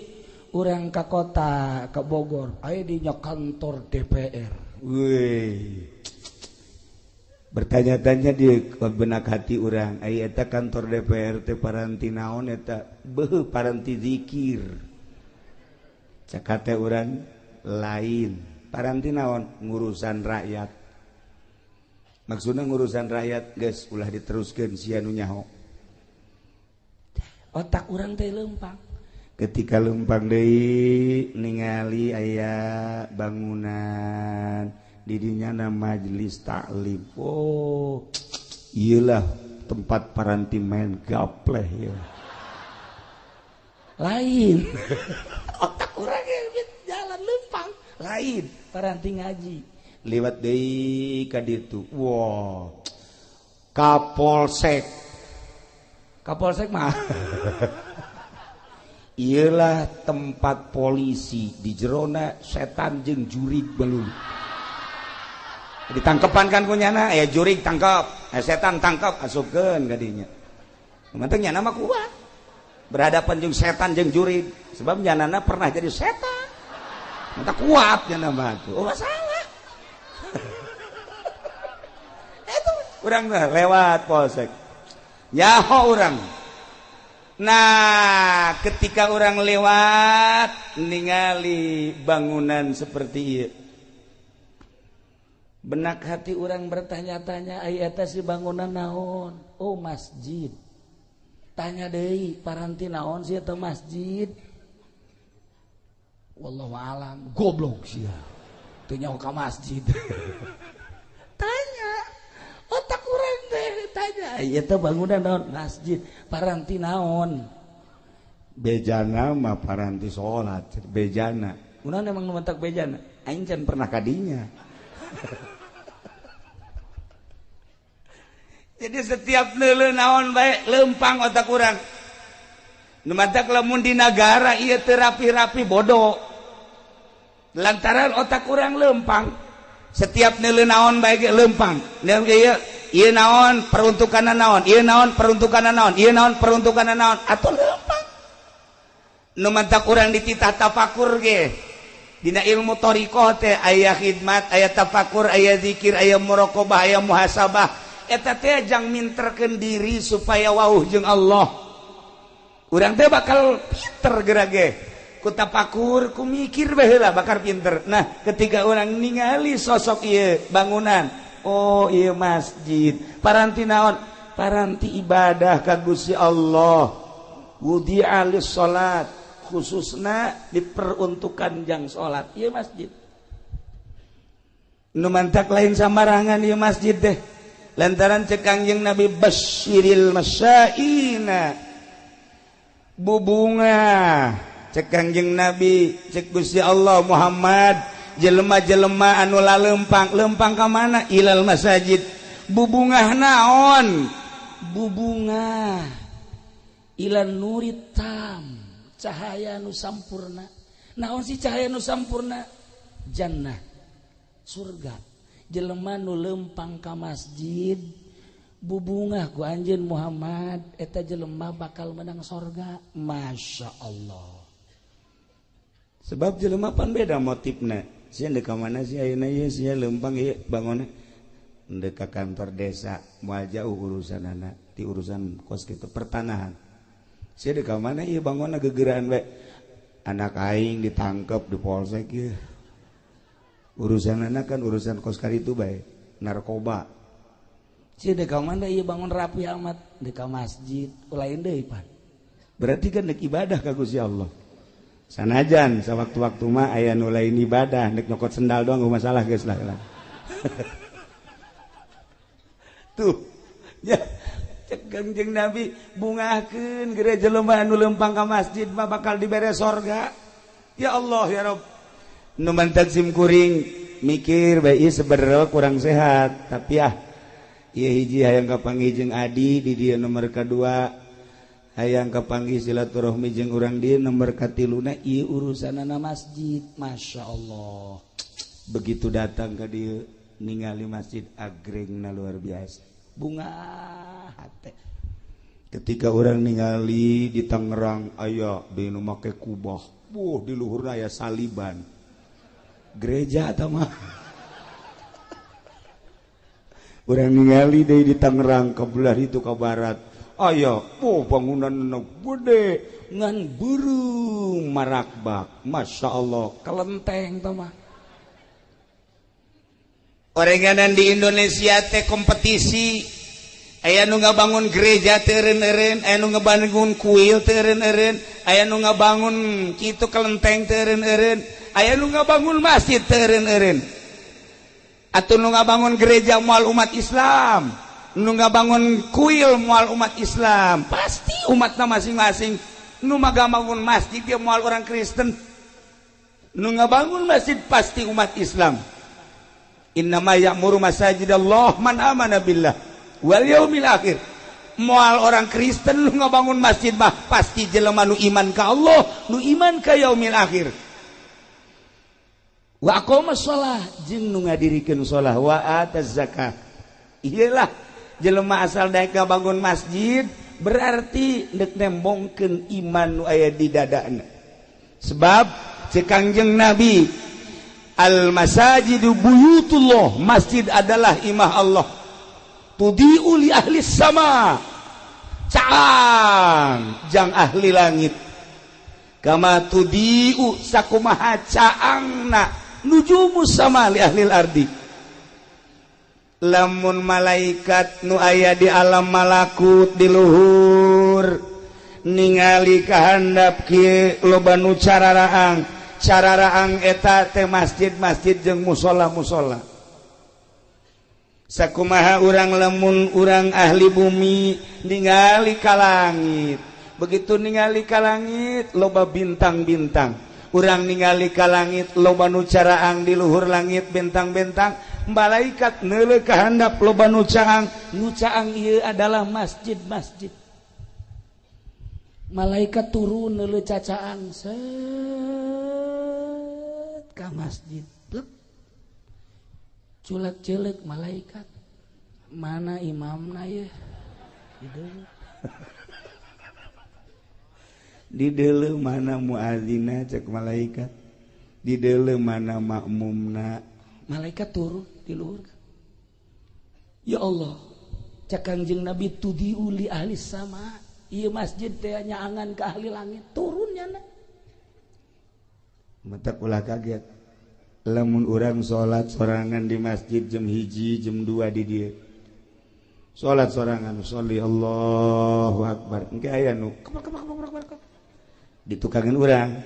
urang ka kota, ka Bogor, aya dinya kantor DPR. Wih. Bertanya-tanya di benak hati urang, aya eta kantor DPR teh paranti naon eta? Beuh paranti zikir. Cak hate urang lain. Paranti naon? Ngurusan rakyat. Maksudna ngurusan rakyat geus ulah diteruskeun sia nu nyaho. Otak urang teh lempang. Ketika lempang deui ningali aya bangunan didinya na majelis taklim. Oh, iyalah tempat paranti main gapleh ya. Lain. Otak urang jalan lempang, lain paranti ngaji. Lewat deui ka ditu. Wah. Kapolsek. Kapolsek mah. Iyalah tempat polisi di jerona setan jeung jurig belum. Ditangkepan kan kunyana, aya jurig tangkap, aya setan tangkap, asupkeun ka dinya. Penting nyana mah kuat. Berhadapan jeung setan jeung jurig, sebab nyanana pernah jadi setan. Mata kuat nyana mah tuh. Oh, salah. Itu urang lewat polsek. Nyaho urang. Nah, ketika orang lewat ningali bangunan seperti ieu, benak hati orang bertanya-tanya, ai eta si bangunan naon? Oh, masjid. Tanya deui, paranti naon sih eta masjid? Wallahu alam, goblok sia. Teu nyaho ka masjid. Tanya. Otak urang teh tanya, ai eta bangunan naon? Masjid. Paranti naon? Bejana mah paranti salat, bejana. Kunaon emang nu mentak bejana? Aing can pernah kadinya. Jadi setiap neuleuh naon bae lempang otak urang. Nu matak lamun di nagara ieu teu rapi-rapi bodoh. Lantaran otak urang lempang. Setiap neuleuh naon bae ge lempang. Neuleun ieu, ieu naon peruntukanna naon, ieu naon peruntukanna naon, ieu naon peruntukanna naon, atuh lempang. Nu matak urang dititah tafakur ge. Dina ilmu thariqah teh aya khidmat, aya tafakur, aya zikir, aya muraqabah, aya muhasabah. Eta teh jang minterkeun diri supaya wauh jeung Allah. Urang teh bakal pinter geura ge. Ku tafakur, ku mikir bae heula bakal pinter. Nah, ketika urang ningali sosok ieu bangunan, oh ieu masjid, paranti naon? Paranti ibadah ka Gusti Allah. Wudi'a lis-salat, khususna diperuntukkan jang salat ieu masjid. Nu mantak lain sambarangan ieu masjid teh. Lantaran cek Kangjeng Nabi basyiril masyaina, bubunga cek Kangjeng Nabi, cek Gusti Allah Muhammad, jelema-jelema anu lalempang, lempang ka mana? Ilal masajid. Bubungah naon? Bubungah ilan nurit tam, cahaya nu sampurna. Naon sih cahaya nu sampurna? Jannah, surga. Jelema nu lempang ka masjid bubungah ku anjeun Muhammad, eta jelema bakal menang sorga. Masya Allah. Sebab jelema pan beda motifna. Sia deuk ka mana sih ayeuna ieu, sia lempang ieu bangunna deuk ka kantor desa, moal jauh urusanana ti urusan kos kitu pertanahan. Sia deuk ka mana ieu bangunna gegeraan bae. Anak aing ditangkep di polsek ieu. Urusan anak kan urusan kos karitu bae, narkoba. Sia deuk ka mana ieu bangun rapi amat, deuk ka masjid, lain deui pan. Berarti kan deuk ibadah ka Gusti Allah. Sanajan sawaktu-waktu mah aya nu lain ibadah, deuk nyokot sendal doang eueuh masalah geus lah. Tuh, ya cek Kangjeng Nabi bungahkeun geura jelema anu lempang ka masjid mah bakal dibere sorga. Ya Allah ya Rabb. Nu mantak sim kuring mikir bae ieu sebenarnya kurang sehat, tapi ah ieu hiji hayang kapanggih jeung adi di dieu nomor kadua, hayang kapanggih silaturahmi jeung urang dieu nomor katiluna ieu urusanana masjid. Masya Allah. Begitu datang ka dieu ningali masjid agrengna luar biasa, bunga hate. Ketika orang ningali di Tangerang aya di nu make kubah, buh di luhurna aya saliban. Gereja atau mah orang ningali deui di Tangerang ke belah itu ke barat aya oh bangunan gede ngan beureum marakbak, Masya Allah kelenteng tah mah. Orenganan di Indonesia teh kompetisi, aya nu ngabangun gereja teu eureun-eureun, aya nu ngabangun kuil teu eureun-eureun, aya nu ngabangun kitu kelenteng teu eureun-eureun, aya nu ngabangun masjid teu eureun-eureun. Atuh nu ngabangun gereja moal umat Islam, nu ngabangun kuil moal umat Islam, pasti umatna masing-masing. Nu ngabangun masjid dia moal orang Kristen, nu ngabangun masjid pasti umat Islam. Innama ya'muru masajidallah man amana billah wal yaumil akhir. Moal orang Kristen nu ngabangun masjid mah pasti jelema nu iman ka Allah, nu iman ka yaumil akhir. Wa aqama shalah jeung nu ngadirikeun shalah wa ataz zakah. Iyalah jelema asal daek bangun masjid berarti deuk nembongkeun iman nu aya di dadana. Sebab ceuk Kangjeng Nabi, al masajidu buyutullah, masjid adalah imah Allah. Tudiu li ahli sama, caang jang ahli langit. Kama tudiu sakumaha caangna nujumu sama li ahli ardi. Lamun malaikat nu aya di alam malakut di luhur ningali kahandap kieu loba nu cararaang, cararaang eta teh masjid-masjid jeung musholla-musholla. Sakumaha urang lamun urang ahli bumi ningali ka langit, begitu ningali ka langit loba bintang-bintang, urang ningali ka langit loba nu caraang di luhur langit bintang-bintang, malaikat neuleuh ka handap loba nu caang, nu caang ieu adalah masjid-masjid. Malaikat turun neuleuh cacaang set ka masjid. Culak-culek malaikat, mana imamna ye? Di deuleu mana muazina cek malaikat, di deuleu mana makmumna. Malaikat turun di luhur. Ya Allah, cek Kangjeng Nabi tudiu li ahli sama, ieu masjid teh nyaangan ke ahli langit, turun nyana. Matak ulah kaget. Lamun urang salat sorangan di masjid jam 1 jam 2 di dieu. Salat sorangan sholli Allahu akbar. Engke aya nu kebak kebak kebak kebak. Ditukangan urang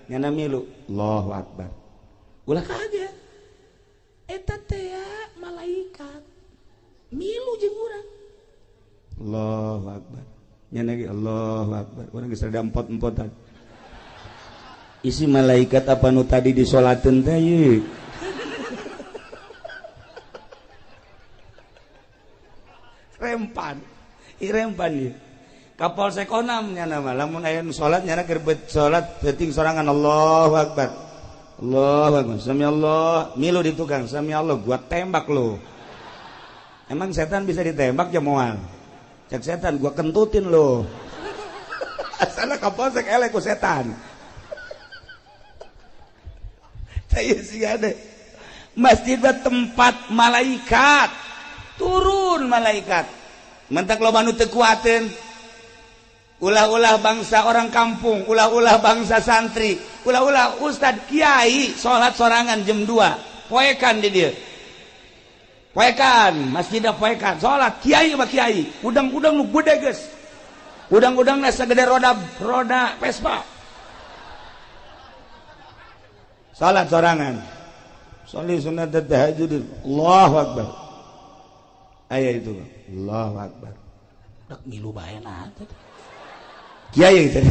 nyana milu Allahu akbar. Ulah kaget. Eta teh malaikat milu jeung urang. Allahu akbar. Nyana ge Allahu akbar. Urang geus rada empot-empotan. Isi malaikat apa nu tadi disolateun teh ye? Rempan, rempan ye. Kapolsek onam nyana mah lamun aya nu salat nyana keur salat penting sorangan Allahu akbar. Allahu akbar. Sami Allah, milu di tukang sami Allah gua tembak lo. Emang setan bisa ditembak ya moal? Cek setan gua kentutin lo. Asalna kapolsek elek ku setan. Masjid tempat malaikat turun, malaikat mentak loba nu teu kuateun, ulah-ulah bangsa orang kampung, ulah-ulah bangsa santri, ulah-ulah ustad kiai salat sorangan jam 2 poekan di dieu, poekan masjidna poekan salat kiai mah kiai udang-udang nu gede geus, udang-udangna sagede roda Vespa. Salat sorangan. Sholli sunat tahajud. Allahu akbar. Aya itu. Allahu akbar. Dak milu bae na teh. Kiai teh.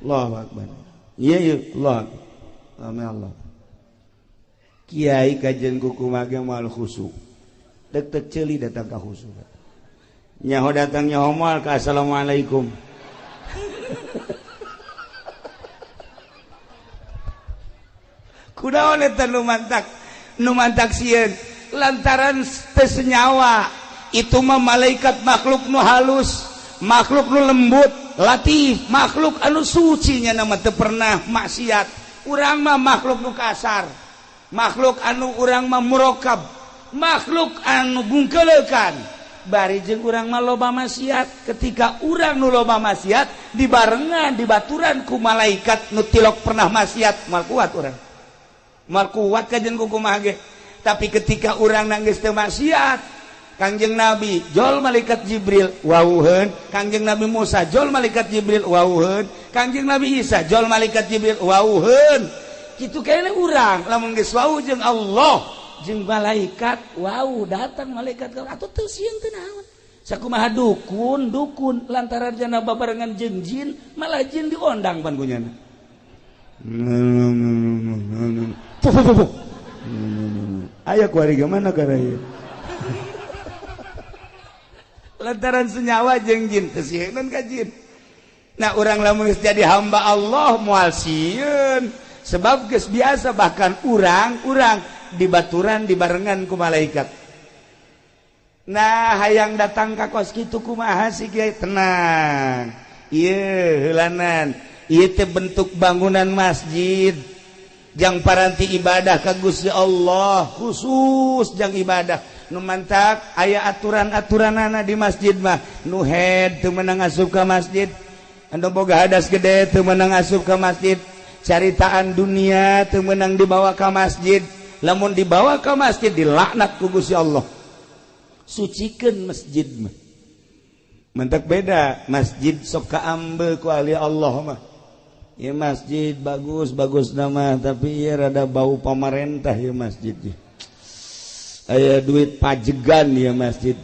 Allahu akbar. Iya iya Allah. Amin Allah. Kiai kajian kuku mage moal khusyuk. Dek tek ceuli datang ka khusyuk. Nyaho datang nyaho moal ka assalamualaikum. Kunaon eta nu mantak sieun lantaran teu senyawa itu mah malaikat makhluk nu halus, makhluk nu lembut, latif, makhluk anu suci nya mah teu pernah maksiat. Urang mah makhluk nu kasar, makhluk anu urang mah murokab, makhluk anu bungkeleukan. Bari jeung urang mah loba maksiat. Ketika urang nu loba maksiat dibarengan dibaturan ku malaikat nu tilok pernah maksiat, moal kuat urang. Moal kuat kajen kumaha ge. Tapi ketika urang nangis teu maksiat, Kangjeng Nabi jol malaikat Jibril wauheun, Kangjeng Nabi Musa jol malaikat Jibril wauheun, Kangjeng Nabi Isa jol malaikat Jibril wauheun. Kitu kene urang lamun geus wau jeung Allah jeung malaikat wau datang malaikat atuh teu sieun teu naon. Sakumaha dukun dukun lantaran jana babarengan jeung jin malah jin diondang pan kunyana. Aya kuari mana karaya. Lantaran senyawa jeung jin teu sieun ka jin. Nah urang lamun geus jadi hamba Allah moal sieun. Sebab geus biasa bahkan urang-urang dibaturan dibarengan ku malaikat. Nah, hayang datang ka kos kitu kumaha sih kiai? Tenang. Ieu heulanan, ieu teh bentuk bangunan masjid. Jang paranti ibadah ka Gusti Allah, khusus jang ibadah. Nu mantak aya aturan-aturanana di masjid mah. Nu head teu meunang asup ka masjid. Anu boga hadas gede teu meunang asup ka masjid. Caritaan dunia teu meunang dibawa ka masjid. Lamun dibawa ka masjid dilaknat ku Gusti Allah. Sucikeun masjid mah. Mentak beda masjid sok kaambe ku ahli Allah mah. Ieu masjid bagus bagus nama tapi ieu rada bau pamarentah ieu masjid. Aya duit pajegan ieu masjid.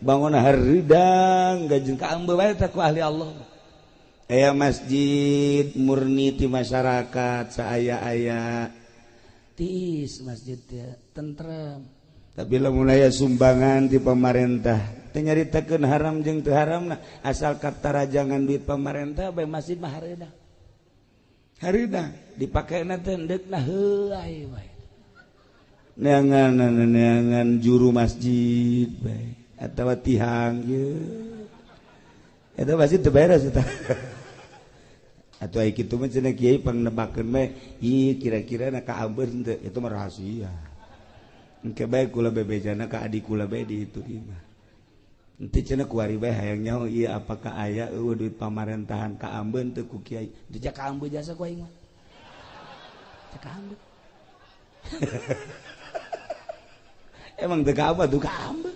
Bangun haridang gajeun kaambe bae teh ku ahli Allah. Aya masjid murni ti masyarakat saaya-aya tiis masjid teh tentrem. Tapi lamun aya sumbangan ti pamarentah teu nyaritakeun haram jeung teu haramna asal katarajangan duit pamarentah bae masjid mah hareudang. Hareudang dipakena teh endeukna heulai bae. Neangan juru masjid bae atawa tihang ieu. Eta masjid teu beres eta. Atuh aya kitu mah cenah kiai pangnebakeun bae, ieu kira-kira na kaambeun teu, itu mah rahasia. Engke bae kula bebejana ka adik kula bae di itu mah. Henteu cenah kuari bae hayang nyaho ieu apakah aya eueuh duit pamarentahan kaambeun teu ku kiai. Teu kaambeun jasa ku aing mah. Teu kaambeun. Emang teu kaambeun tuh kaambeun.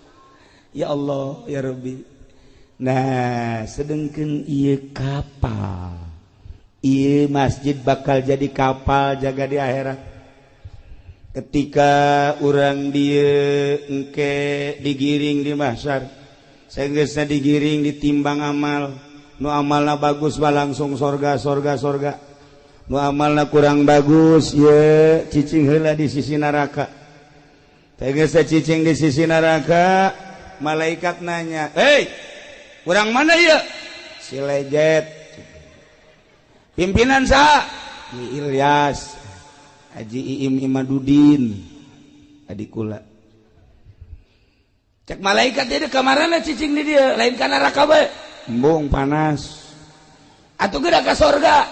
Ya Allah ya Rabbi. Nah, sedengkeun ieu kapal. Ieu masjid bakal jadi kapal jaga di akhirat. Ketika urang dieu engke digiring di mahsyar, saenggeusna digiring ditimbang amal, nu amalna bagus mah langsung sorga sorga sorga, nu amalna kurang bagus ye cicing heula di sisi neraka. Saenggeusna cicing di sisi neraka, malaikat nanya, "Hei, urang mana ieu?" Si lejet. Pimpinan saha? Ki Ilyas. Haji Iim Imadudin adik kula. Cek malaikat dia kamarana cicing di dia lain ka neraka bae. Embung panas. Atuh geura ka sorga.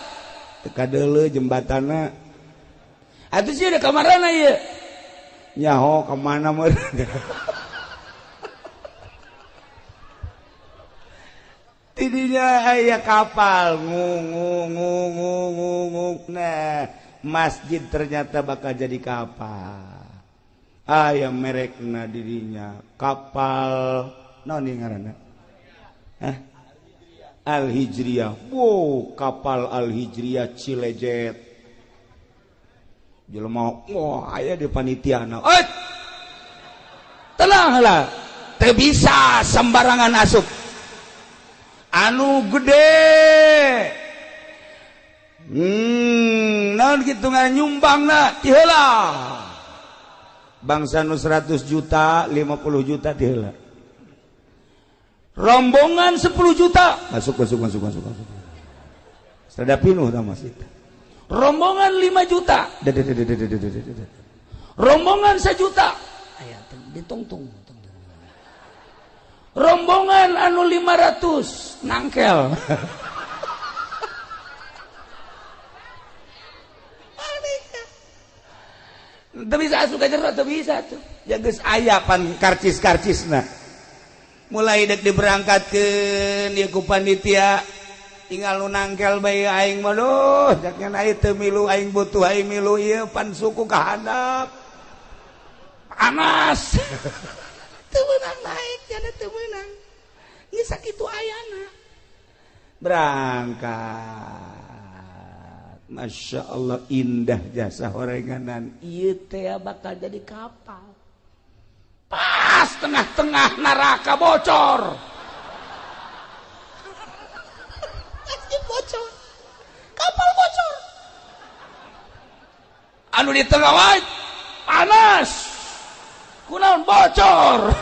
Teu kadeuleu jembatanna. Atuh sieun kamarana ieu? Nyaho ka mana meureun. Tidinya aya kapal ngung ngung ngung ngung ngung. Nah, masjid ternyata bakal jadi kapal. Aya merekna dirinya kapal naon ieu ngaranna? Hah? Al Hijriyah. Wow, kapal Al Hijriyah Cilejet. Jelema wah aya di panitiana. Eh! Tenang lah. Teu bisa sembarangan asup. Anu gede. Naon kitu nyumbangna ti heula. Bangsa nu 100 juta, 50 juta ti heula. Rombongan 10 juta masuk masuk masuk masuk masuk. Sada pinuh tah masjid. Rombongan 5 juta. Rombongan 1 juta. Aya ditungtung. Rombongan anu 500 nangkel. Teu bisa asup ka jero, teu bisa tuh. Ya geus aya pan karcis-karcisna. Mulai dek diberangkatkeun ieu ku panitia, tinggal nu nangkel bae aing mah duh, jaknya aing teu milu aing butuh aing milu ieu pan suku ka handap. Panas. Teu meunang naik, jana teu meunang. Geus sakitu ayana. Berangkat. Masya Allah indah jasa horenganan. Ieu teh bakal jadi kapal. Pas tengah-tengah neraka bocor. Masjid bocor. Kapal bocor. Anu di tengah wae panas. Kunaon bocor.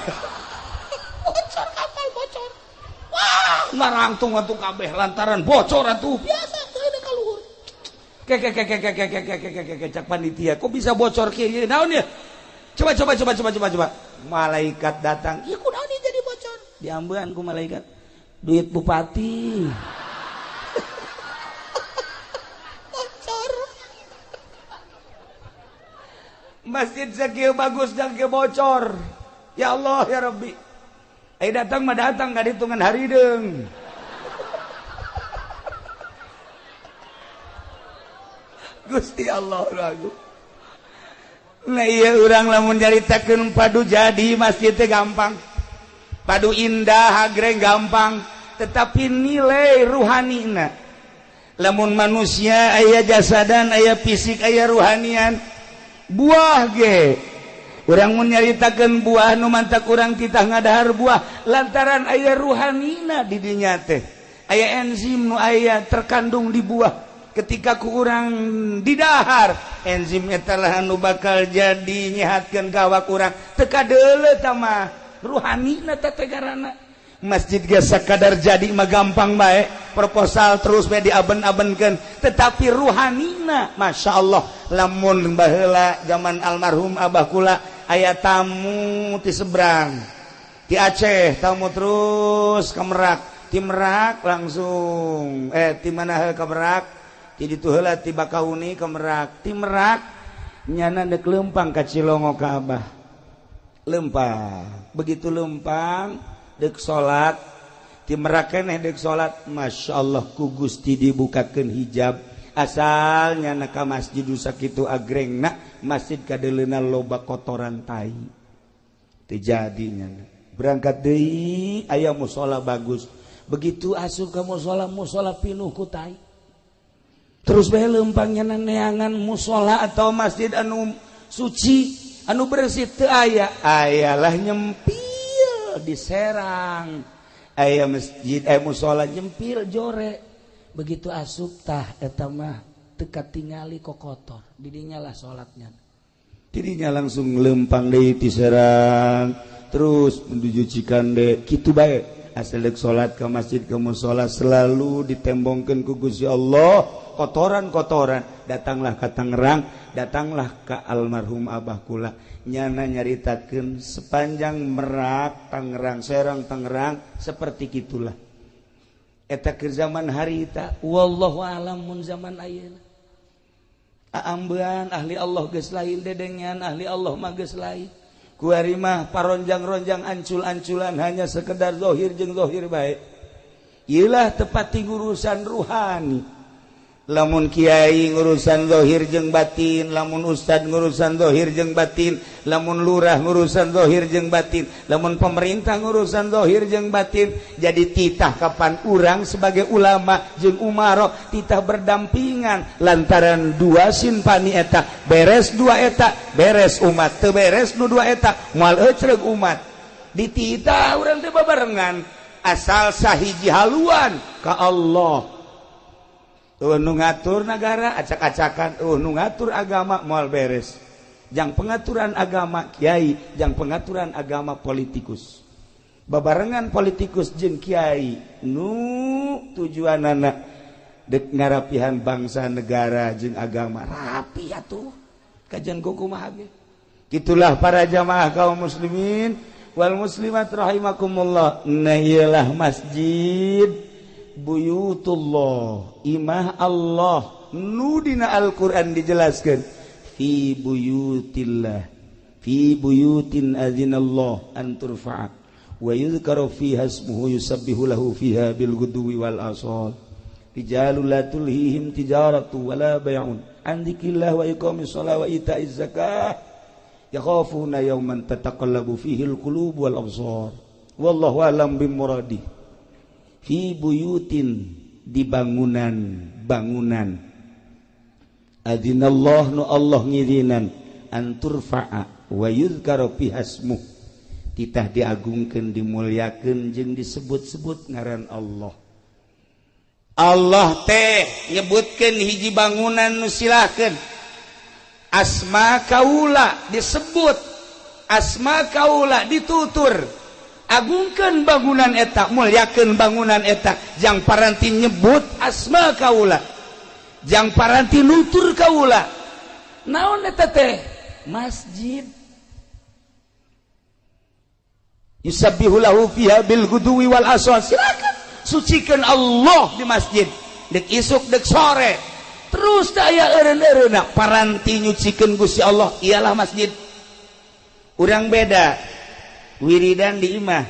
Bocor kapal bocor. Wah, narangtung atuh kabeh lantaran bocor atuh. Biasa teu ada ka luhur. Ke ke ke ke ke ke ke ke ke ke ke cak panitia, kok bisa bocor kieu? Naon ya? Coba coba coba coba coba coba. Malaikat datang, ieu kunaon ieu jadi bocor? Diambean ku malaikat. Duit bupati. Bocor. Masjid sakieu bagus dan ke bocor. Ya Allah ya Rabbi. Eh datang mah datang ka hitungan harideung. Gusti Allah ragu. Nah iya urang lamun nyaritakeun padu jadi masjid teh gampang. Padu indah agreng gampang, tetapi nilai ruhanina. Lamun manusia aya jasadan, aya fisik, aya ruhanian. Buah ge. Urang mun nyaritakeun buah nu mantak urang titah ngadahar buah lantaran aya ruhanina di dinya teh. Aya enzim nu aya terkandung di buah. Ketika ku urang didahar enzim eta lah anu bakal jadi nyehatkeun ka awak urang. Teu kadeuleu tah mah ruhanina teh tegarana. Masjid ge sakadar jadi mah gampang bae, proposal terus bae diaben-abenkeun, tetapi ruhanina Masya Allah. Lamun baheula zaman almarhum abah kula aya tamu ti seberang ti Aceh, tamu terus ke Merak, ti Merak langsung ti mana ke Merak, ti ditu heula ti Bakauni ke Merak, ti Merak nyana deuk leumpang ka Cilongo ka abah. Leumpang, begitu leumpang deuk salat, ti Merak keneh deuk salat, Masya Allah ku Gusti dibukakeun hijab. Asal nyana ka masjid sakitu agrengna, masjid kadeuleuna loba kotoran tai. Teu jadi nyana. Berangkat deui aya musala bagus. Begitu asup ka musala, musala pinuh ku tai. Terus bae leumpang nyana neangan musala atau masjid anu suci, anu bersih teu aya. Ayalah nyempil di Serang. Aya masjid, aya musala nyempil jore. Begitu asup tah eta mah teu katingali kokotor. Didinya lah salatnya. Didinya langsung lempang deui ti Serang, terus menuju Cikande, kitu bae. Asal deuk salat ka masjid ka musala selalu ditembongkeun ku Gusti Allah kotoran-kotoran. Datanglah ka Tangerang, datanglah ka almarhum abah kula. Nyana nyaritakeun sepanjang Merak, Tangerang, Serang, Tangerang seperti kitulah. Eta keur zaman harita, wallahu alam mun zaman ayeuna. Aambean ahli Allah geus lain, dedengean ahli Allah mah geus lain. Kuari mah paronjang-ronjang ancul-anculan hanya sekedar zahir jeung zahir bae. Ieulah tepat ngurusan ruhani. Lamun kiai ngurusan zahir jeung batin, lamun ustad ngurusan zahir jeung batin, lamun lurah ngurusan zahir jeung batin, lamun pemerintah ngurusan zahir jeung batin. Jadi titah kapan urang sebagai ulama jeung umaro titah berdampingan lantaran dua sinpani eta beres dua eta beres umat, teu beres nu dua eta moal ecreug umat. Dititah urang teh babarengan asal sahiji haluan ka Allah. Nu ngatur negara acak-acakan, nu ngatur agama moal beres. Jang pengaturan agama kiai, jang pengaturan agama politikus. Babarengan politikus jeung kiai nu tujuanana dek ngarapihan bangsa negara jeung agama rapi atuh. Kajian kumaha ge. Kitulah para jamaah kaum muslimin wal muslimat rahimakumullah. Nah ieulah masjid buyutullah, imah Allah nu dina Al-Qur'an dijelaskeun fi buyutillah, fi buyutin azinallah an turfa'a wa yuzkaru fiha ismuhu yusabbihu lahu fiha bil ghudwi wal asal rijalul la tulhihim tijaratu wala bay'un an dzikrillah wa iqamis shalah wa ita'iz zakah yakhafuna yawman tataqallabu fihi al qulub wal absar wallahu a'lam bimuradi. Fi buyutin, di bangunan-bangunan, adzinallah nu Allah ngizinan an turfa'a wa yuzkaru fiha ismuh, titah diagungkeun dimuliakeun jeung disebut-sebut ngaran Allah. Allah teh nyebutkeun hiji bangunan nu silahkeun asma kaula disebut, asma kaula ditutur, agungkeun bangunan eta, mulyakeun bangunan eta, jang paranti nyebut asma kaula. Jang paranti nutur kaula. Naon eta teh? Masjid. Yusabbihu lahu fiha bil ghuduwi wal asal. Silakan sucikan Allah di masjid. Dek isuk dek sore. Terus daya eureun-eureunna paranti nyucikeun Gusti Allah ialah masjid. Urang beda wiridan di imah.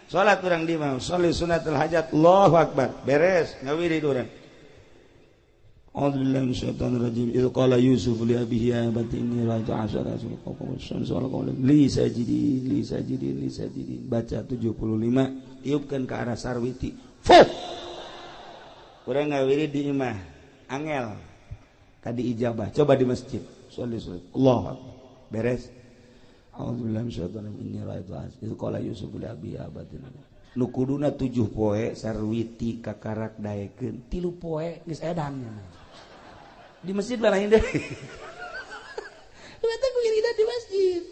Salat urang di imah, sholli sunnatul hajat, Allahu akbar. Beres ngawirid urang. A'udzubillahi minasyaitonir rajim. Idz qala Yusuf li abihi ya abati inni ra'aitu asyara kawkaban wasyamsa wal qamara li sajidin li sajidin li sajidin. Baca 75, tiupkeun ke arah sarwiti. Fuh. Urang ngawirid di imah, angel kadi ijabah. Coba di masjid, sholli sunat. Allahu akbar. Beres. A'udzubillahi minasyaitonir rajim. Inni ra'aitu asyara idz qala Yusuf li abihi ya abati. Nu kuduna 7 poe sarwiti kakarak daekeun, 3 poe geus edan. Di masjid lain deh. Lu wiridan di masjid.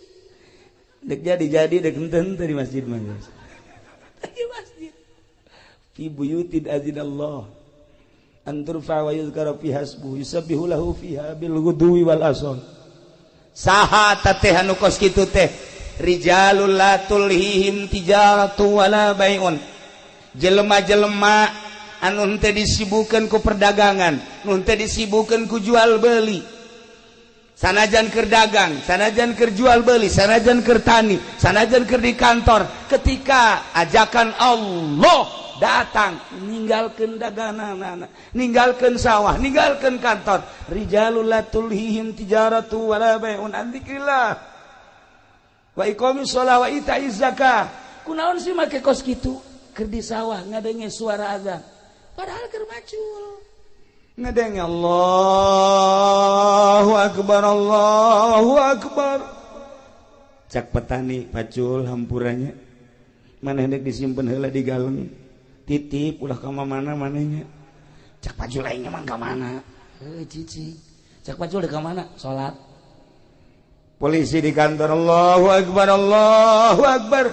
Dek jadi dek henteu di masjid mah. Di masjid. Fi buyutin azinallah an turfa wa yuzkara fiha ismuhu yusabbihu lahu fiha bil ghudwi wal asal. Saha teh anu kos kitu teh? Rijalul la tulhihim tijaratu wala bai'un. Jelema-jelema anu henteu disibukeun ku perdagangan, nu henteu disibukeun ku jual beli. Sanajan keur dagang, sanajan keur jual beli, sanajan keur tani, sanajan keur di kantor, ketika ajakan Allah datang, ninggalkeun daganganana, ninggalkeun sawah, ninggalkeun kantor. Rijalul la tulhihim tijaratu wala bai'un an dzikrillah wa iqamis shalah wa ita'iz zakah. Kunaon sih make kos kitu? Keur di sawah ngadenge suara azan, padahal keur macul. Ngadenge Allahu akbar, Allahu akbar. Cak petani pacul hampuranya. Maneh dek disimpen heula di galeng. Titip ulah ka mana manehnya. Cak pacul aing mah ka mana? Heuh cicing. Cak pacul dek ka mana? Salat. Polisi di kantor Allahu akbar, Allahu akbar.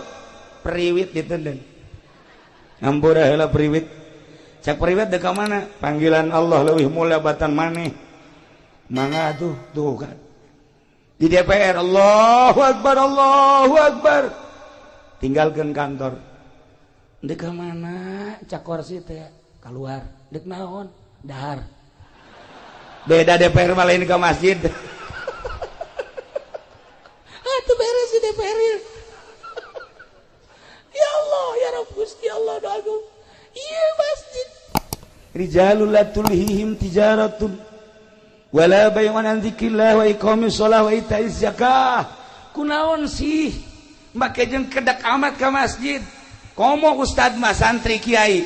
Periwit ditenden. Hampura heula periwit. Cak periwit dek ka mana? Panggilan Allah leuwih mulia batan maneh. Mangga tuh, tuh kan. Di DPR Allahu akbar, Allahu akbar. Tinggalkeun kantor. Dek ka mana? Cak kursi teh keluar. Dek naon? Dahar. Beda DPR mah lain ke masjid. Itu beres di DPR. Ya Allah, ya Rabb Gusti Allah doaku. Iya masjid. Rijalul la tulhihim tijaratun wala bay'un an dzikrillah wa iqamis shalah wa ita'iz zakah. Kunaon sih make jeung kedak amat ka masjid. Komo ustad mah santri kiai,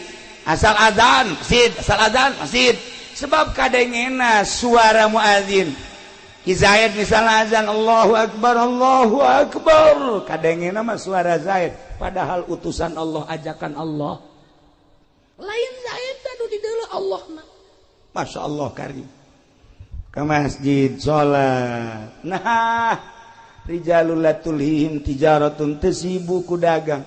asal azan masjid, asal azan masjid. Sebab kadengena suara muazin. Ki Zaid misalnya azan Allahu akbar, Allahu akbar, kadengena mah suara Zaid, padahal utusan Allah, ajakan Allah. Lain Zaid anu di deuleu Allah mah. Masya Allah karim. Ke masjid salat. Nah, rijalul la tulhihim tijaratun, teu sibuk ku dagang,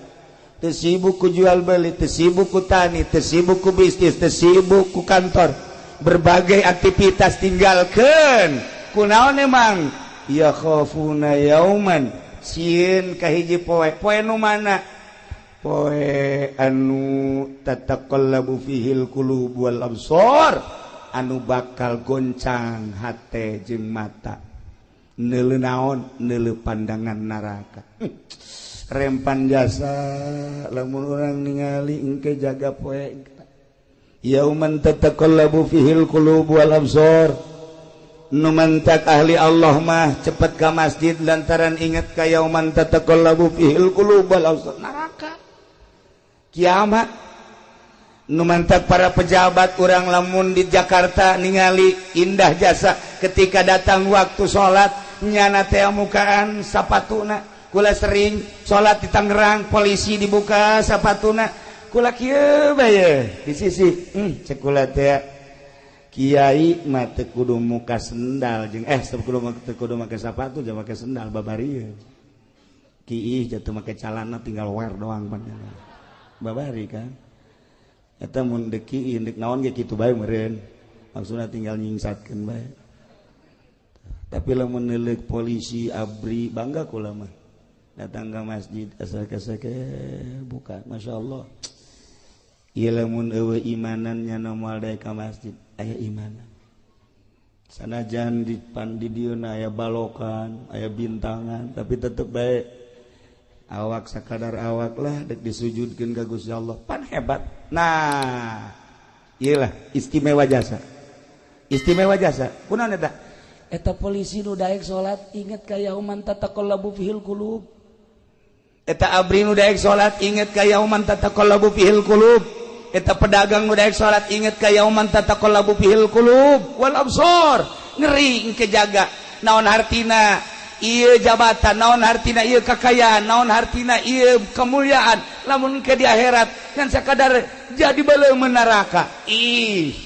teu sibuk ku jual beli, teu sibuk ku tani, teu sibuk ku bisnis, teu sibuk ku kantor. Berbagai aktivitas tinggalkeun. Kunaon emang? Ya khafuna yauman, sieun ka hiji poe. Poe nu mana? Poe anu tataqallabu fihil qulub wal absar, anu bakal goncang hate jeung mata. Neuleuh naon? Neuleuh pandangan neraka. Rempan jasa lamun urang ningali engke jaga poe. Yauman tataqallabu fihil qulub wal absar. Nu mantak ahli Allah mah cepet ka masjid lantaran ingat ka yauman tataqallabu fihil qulub wal absar, neraka kiamat. Nu mantak para pejabat urang lamun di Jakarta ningali indah jasa ketika datang waktu salat nyana teh mukaan sapatuna. Kula sering salat di Tangerang, polisi dibuka sapatuna, kula kieu bae di sisi cek kula teh kiai mah teu kudu muka sendal jeung teu kudu make sapatu jeung make sendal babari. Kiih jatuh make calana tinggal wear doang pan. Babari kan. Eta mun deuk kiih deuk naon ge kitu bae meureun. Maksudna tinggal nyingsatkeun bae. Tapi lamun neuleuk polisi ABRI bangga kula mah. Datang ke masjid asal keseke buka, Masya Allah. Ieu lamun eueuh imanannya moal daek ka masjid, aya imanan. Sanajan di pan di dieu aya balokan, aya bintangan, tapi tetep bae awak sakadar awak lah dek disujudkeun ka Gusti Allah. Pan hebat. Nah, iyalah istimewa jasa. Istimewa jasa. Kunaon eta? Eta polisi nu daek salat inget ka yauman tataqallabu fihil qulub. Eta ABRI nu daek salat inget ka yauman tataqallabu fihil qulub. Eta pedagang nu daek salat inget ka yauman tataqallabu fihil qulub wal absar. Ngeri engke jaga. Naon hartina ieu jabatan, naon hartina ieu kakayaan, naon hartina ieu kemuliaan. Lamun ke di akhirat ngan sakadar jadi beuleum neraka. Ih,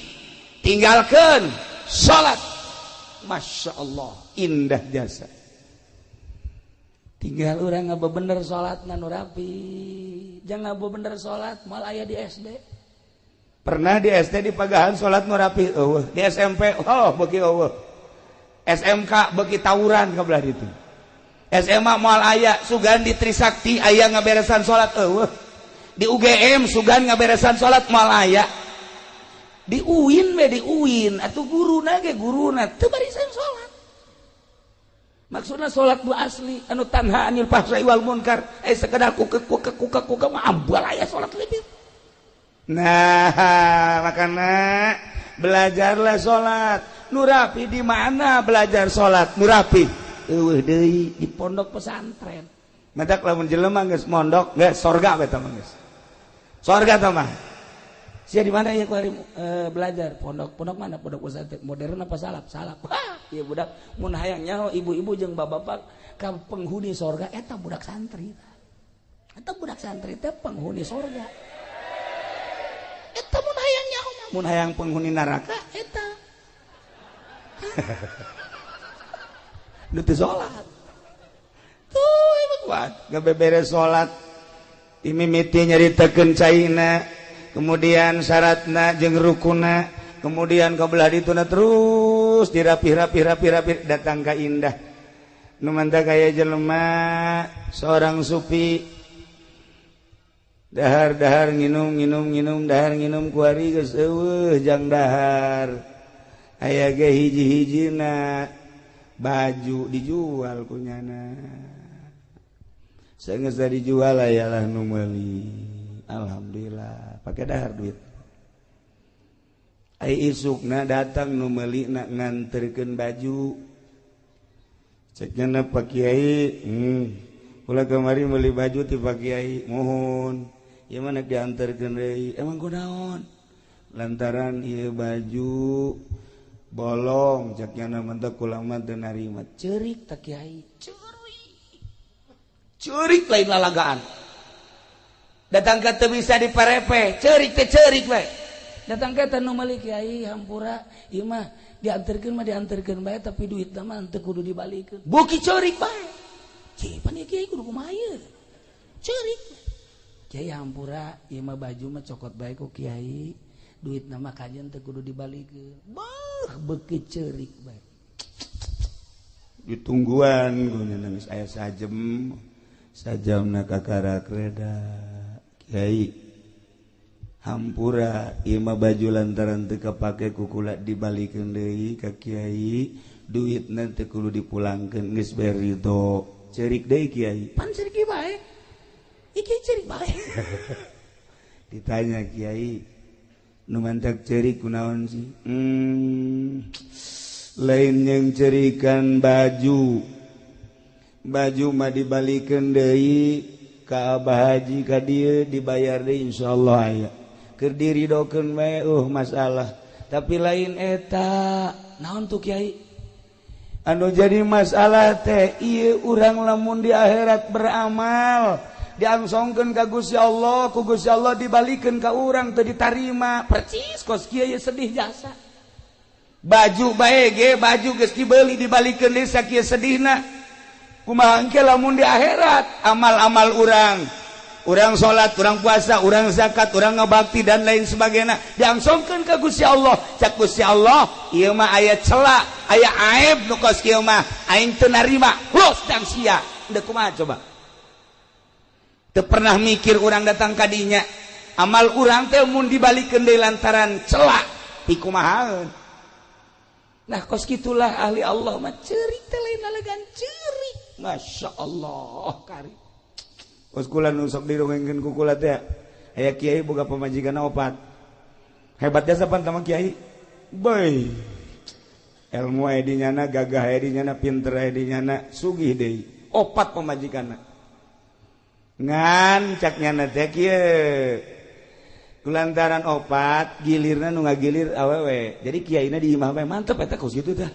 tinggalkeun salat. Masya Allah, indah jasa. Tinggal urang ngabebener salat nu rapi. Jangan ngabebener salat moal aya di SD. Pernah di SD di pagahan salat nu rapi eueuh, di SMP oh beuki eueuh. SMK beuki tawuran ka belah ditu. SMA moal aya, sugan di Trisakti aya ngaberesan salat eueuh. Di UGM sugan ngaberesan salat moal aya. Di UIN we di UIN atuh guruna ge guruna teu barisan salat. Maksudna salat nu asli anu tanha anil fahsai wal munkar, sekedar kuke kuke kuke kuke mah ambal aya salat lebih. Nah, makana belajarlah salat. Nu rapi di mana belajar salat? Nu rapi eueuh deui di pondok pesantren. Matak lamun jelema geus mondok geus sorga we tah mah geus. Sorga tah mah. Sia di mana ya kuari belajar? Pondok, pondok mana? Pondok pesantren modern apa salaf? Salaf. Wah, ieu budak mun hayang nyaho ibu-ibu jeung bapak-bapak ka penghuni sorga eta budak santri. Eta budak santri teh penghuni sorga. Eta mun hayang nyaho mah, mun hayang penghuni neraka eta. Nu teu salat. Tuh emang kuat, gabeberes salat. Dimimiti nyaritakeun caina, kemudian syaratna jeung rukuna, kemudian ka belah dituna terus dirapih-rapih-rapih-rapih datang ka indah. Nu mantap kaya jelema seorang sufi dahar-dahar nginum nginum nginum dahar nginum kuari geus eueuh jang dahar. Aya ge hiji-hijina baju dijual kunyana. Saenggeus dijual ayalah nu meuli. Alhamdulillah pakai dahar duit. Ai isukna datang nu meuli na nganterkeun baju. Cek nya Pak Kiai, kula kamari meuli baju ti Pak Kiai, mohon. Ieu mah nek dianterkeun deui. Emang kunaon? Lantaran ieu baju bolong cek nya mah teh kula mah teu narima. Ceurik tah Kiai, ceurik. Ceurik lain lalagaan. Datang ke teu bisa diparepe, ceurik teh ceurik we. Datang ke teh nu meuli Kiai hampura, ieu mah dianterkeun mah dianterkeun bae tapi duitna mah teu kudu dibalikeun. Beuki ceurik bae. Cih, pan ieu Kiai kudu kumaha ieu? Ceurik. Kiai hampura, ieu mah baju mah cokot bae ku Kiai, duitna mah kajen teu kudu dibalikeun. Beuh, beuki ceurik bae. Ditungguan guna nangis aya sajem, sajamna kakarak reda. Kiai hampura ieu mah baju lantaran teu kapake ku kula dibalikeun deui ka Kiai, duitna teu kudu dipulangkeun geus bae ridho. Ceurik deui Kiai. Pan ceurik bae. Iki ceurik bae. Ditanya Kiai, nu mantak ceurik kunaon sih? Lain yang cerikan baju. Baju mah dibalikeun deui ka Abah Haji ka dieu dibayar deui insyaallah aya. Keur diridokeun bae masalah. Tapi lain eta, naon tuh Kiai? Anu jadi masalah teh ieu urang lamun di akhirat beramal diangsongkeun ka Gusti Allah, ku Gusti Allah dibalikeun ka urang teu ditarima. Percis kos kieu sedih jasa. Baju bae ge baju geus dibeli dibalikeun deui sakieu sedihna. Kumaha engke lamun di akhirat amal-amal urang Urang salat, urang puasa, urang zakat, urang ngabakti dan lain sebagainya. Diangsongkeun ka Gusti Allah. Cak Gusti Allah, ieu mah aya cela, aya aib nu kos kieu mah, aing teu narima. Los dang sia. Deuk kumaha coba? Teu pernah mikir urang datang ka dinya. Amal urang teh mun dibalikeun deui lantaran cela, pikumahaeun. Nah, kos kitulah ahli Allah mah ceurik teh lain lalegan ceurik. Masya Allah kari. Kos kula nu sok didongengkeun ku kula teh aya kiai boga pamajikan opat. Hebat jasa pan tama kiai. Beuy. Ilmu aya di nyana, gagah aya di nyana, pinter aya di nyana, sugih deui. Opat pamajikanna. Ngan cak nyana teh kieu. Kulantaran opat gilirna nu ngagilir awewe. Jadi kiaina di imah bae mantep eta kos kitu tah.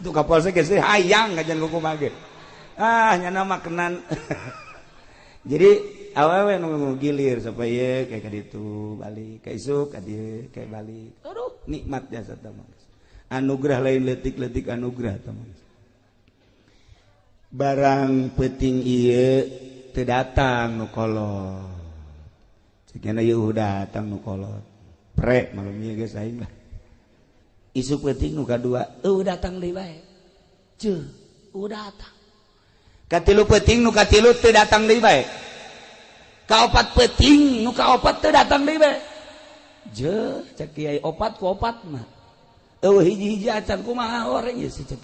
Tuh kapal saya geus hayang ngajan kumaha ge. Ah nyana makanan. Jadi awewe nu gilir supaya kayak ka ditu balik, ka isuk ka dieu kayak balik. Aduh, nikmat jasa tah mah. Anugerah lain leutik-leutik anugerah tah mah. Barang peuting ieu teu datang nu kolot. Cekna ieu datang nu kolot. Pre malum ieu geus aing lah. Isuk peuting nu kadua, eueuh datang deui bae. Ceuh, eueuh datang. Katilu peuting nu katilu teu datang deui bae. Kaopat peuting nu kaopat teu datang deui bae. Jeuh, cek kiai opat ku opat mah. Eueuh hiji-hiji acan kumaha oreng ieu si cek.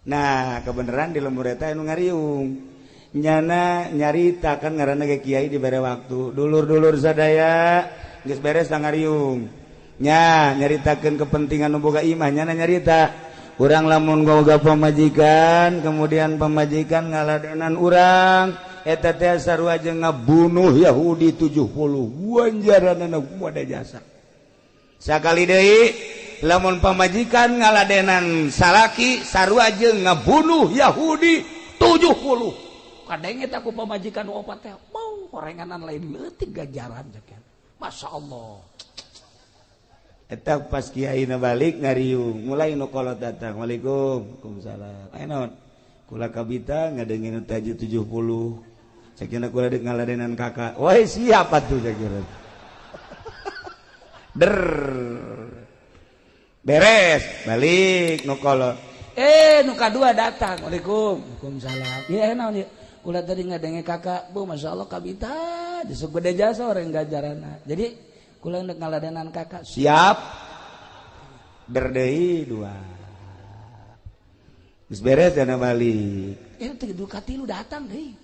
Nah, kebenaran di lembur eta anu ngariung. Nyana nyarita kan ngaranna ge kiai dibere waktu. Dulur-dulur sadaya geus beres ngariung. Nya nyaritakeun kepentingan nu boga imah nyana nyarita. Urang lamun boga pamajikan, kemudian pamajikan ngaladenan urang, eta teh sarua jeung ngabunuh Yahudi 70. Wanjaranana kumaha jasa. Sakali deui lamun pamajikan ngaladenan salaki sarua jeung ngabunuh Yahudi 70. Kadenge teh ku pamajikan opat teh, mau horenganan lain leutik ganjaran cek. Masya Allah. Eta pas kiaina balik ngariung, mulai nu kolot datang. Waalaikum, waalaikumsalam. Aya naon? Kula kabita ngadengin taji 70. Cekina kula deuk ngaladenan kakak. Woi siap atuh cekina. Der. Beres, balik nu kolot. Nu kadua datang. Waalaikum, waalaikumsalam. Ieu naon ieu? Kula tadi ngadenge kakak, bu Masya Allah kabita, disuk gede jasa orang ganjaranna. Jadi kula nek ngaladenan kakak siap berdei dua geus beres dana balik teh du katilu datang deui.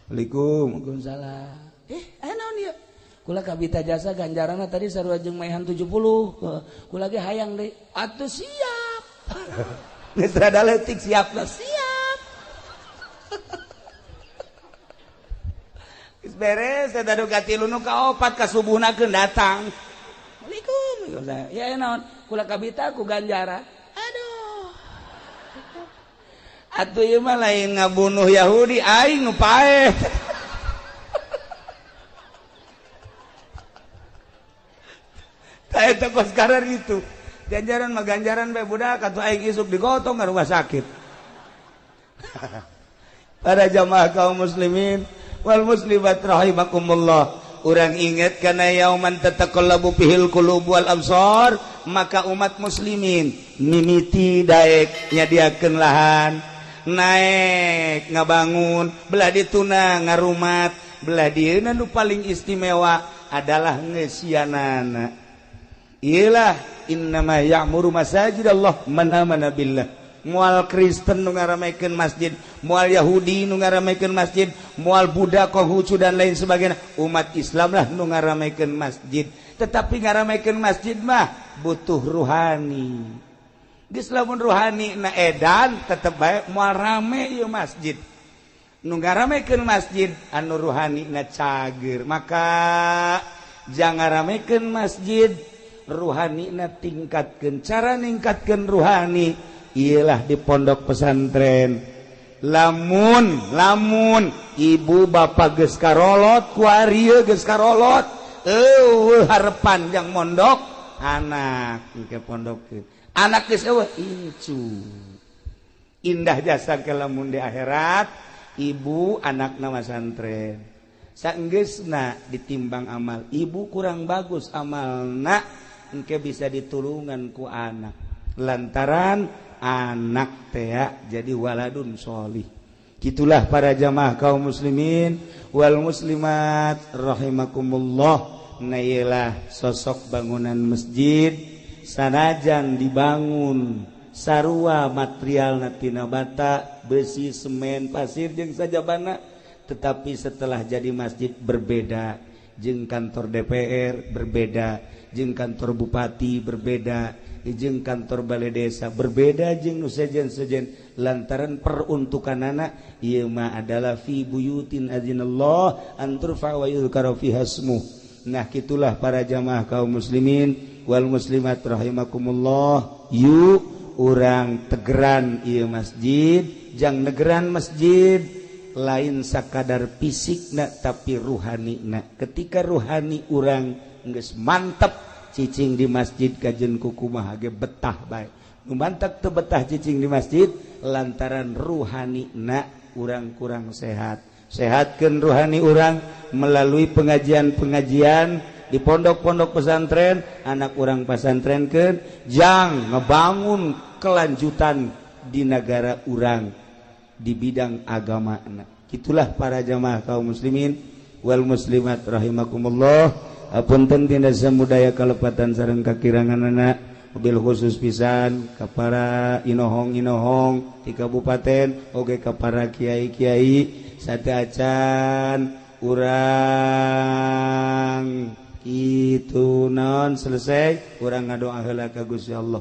Waalaikum, waalaikumsalam. Aya naon ieu? Kula kabita jasa ganjaranna tadi sarua jeung maehan 70. Kula ge hayang deui. Atuh siap. Geus rada leutik siap lah siap. Geus beres eta du katilu nu kaopat ka subuhna keun datang. Waalaikum. Ya naon? Kula kabita ku ganjaran. Aduh. Atuh ieu mah lain ngabunuh Yahudi aing nu paeh. Tah eta kos karar itu. Ganjaran mah ganjaran bae budak atuh aing isuk digotong ka rumah sakit. Para jamaah kaum muslimin wal muslimat rahimakumullah. Urang ingat kana yauman tataqallabu fihil qulub wal absar, maka umat muslimin mimiti daek nyadiakeun lahan, naek ngabangun, belah dituna ngarumat, belah dieuna nu paling istimewa adalah ngeusianana. Iyalah innama ya'muru masajidallah man amana billah. Moal Kristen nu ngaramekeun masjid, moal Yahudi nu ngaramekeun masjid, moal Buddha, Konghucu dan lain sebagainya. Umat Islam lah nu ngaramekeun masjid. Tetapi ngaramekeun masjid mah butuh ruhani. Geus lamun ruhani na edan tetep bae moal rame ieu masjid. Nu ngaramekeun masjid anu ruhani na cager. Maka jangan ngaramekeun masjid, ruhani na tingkatkeun. Cara ningkatkeun ruhani ialah di pondok pesantren. Lamun lamun ibu bapak geus karolot kuari geus karolot eueuh harepan yang mondok anak ke pondok anak geus eueuh incu indah jasa ke lamun di akhirat ibu anak nama santren. Sanggeusna ditimbang amal ibu kurang bagus amalna, engke bisa ditulungan ku anak lantaran anak teh jadi waladun sholih. Gitulah para jamaah kaum muslimin wal muslimat rahimakumullah. Nah, sosok bangunan masjid sanajan dibangun sarua material tina bata, besi, semen, pasir jeung sajabana, tetapi setelah jadi masjid berbeda jeung kantor DPR, berbeda jeung kantor bupati, berbeda jeung kantor balai desa, berbeda jeung nu sejen-sejen, lantaran peruntukanana ieu mah adalah fi buyutin azinallah an turfa wa yuzkara fiha ismuh. Nah, gitulah para jamaah kaum muslimin wal muslimat rahimakumullah. Yuk urang tegeran ieu masjid, jang negeran masjid lain sakadar fisikna tapi ruhanina. Ketika ruhani urang geus mantep, cicing di masjid kajen kukumaha ge betah bae. Nu mantep teu betah cicing di masjid lantaran ruhanina urang kurang sehat. Sehatkeun ruhani urang melalui pengajian-pengajian di pondok-pondok pesantren, anak urang pasantrenkeun, jang ngebangun kelanjutan di negara urang di bidang agama. Itulah para jamaah kaum muslimin wal muslimat rahimakumullah. Apunten tina samudaya kalepatan sareng kakiranganana, mobil khusus pisan ka para inohong-inohong di kabupaten oge ka para kiai-kiai sateuacan urang kitu naon selesai urang ngadoa heula ka Gusti Allah.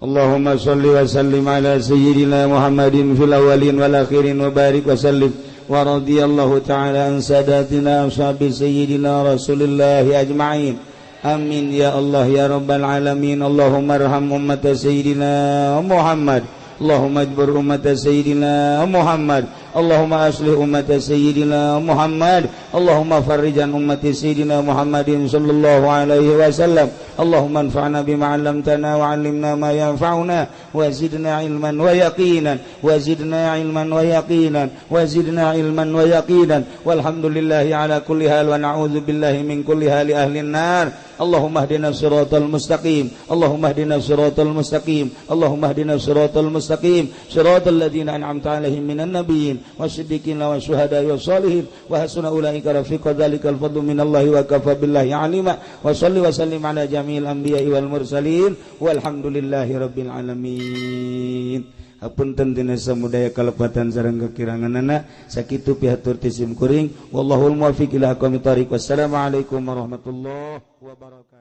Allahumma sholli wa sallim ala sayyidina Muhammadin fil awwalin wal akhirin wa barik wa sallim wa radhiyallahu ta'ala an sadatina ashabi sayyidina Rasulillah ajma'in. Amin ya Allah ya rabbal alamin. Allahumma arham ummat sayyidina Muhammad. Allahumma ajbur ummat sayyidina Muhammad. Allahumma aslih ummat sayyidina Muhammad. Allahumma farrijan ummat sayyidina Muhammadin sallallahu alaihi wasallam. Allahumma anfa'na bima 'allamtana wa 'allimna ma yanfa'una wa zidna ilman wa yaqinan wa zidna ilman wa yaqinan wa zidna ilman wa yaqinan. Walhamdulillahi ala kulli hal wa na'udzu billahi min kulli hali ahli an-nar. Allahumma hdina siratal mustaqim. Allahumma hdina siratal mustaqim. Allahumma hdina siratal mustaqim. Siratal ladzina an'amta 'alaihim minan nabiyyin wasiddiqina wasyuhada'i wassalihin wa hasuna ulaika rafiqa. Dzalikal fadlu minallahi wa kafa billahi alima. Wa shalli wa sallim ala jami'il anbiya'i wal mursalin walhamdulillahi rabbil alamin. Hapunten tina samudaya kalepatan sareng kakiranganana, sakitu pihatur ti sim kuring. Wallahul muwaffiq ila aqwamit thariq. Wassalamualaikum warahmatullahi wabarakatuh.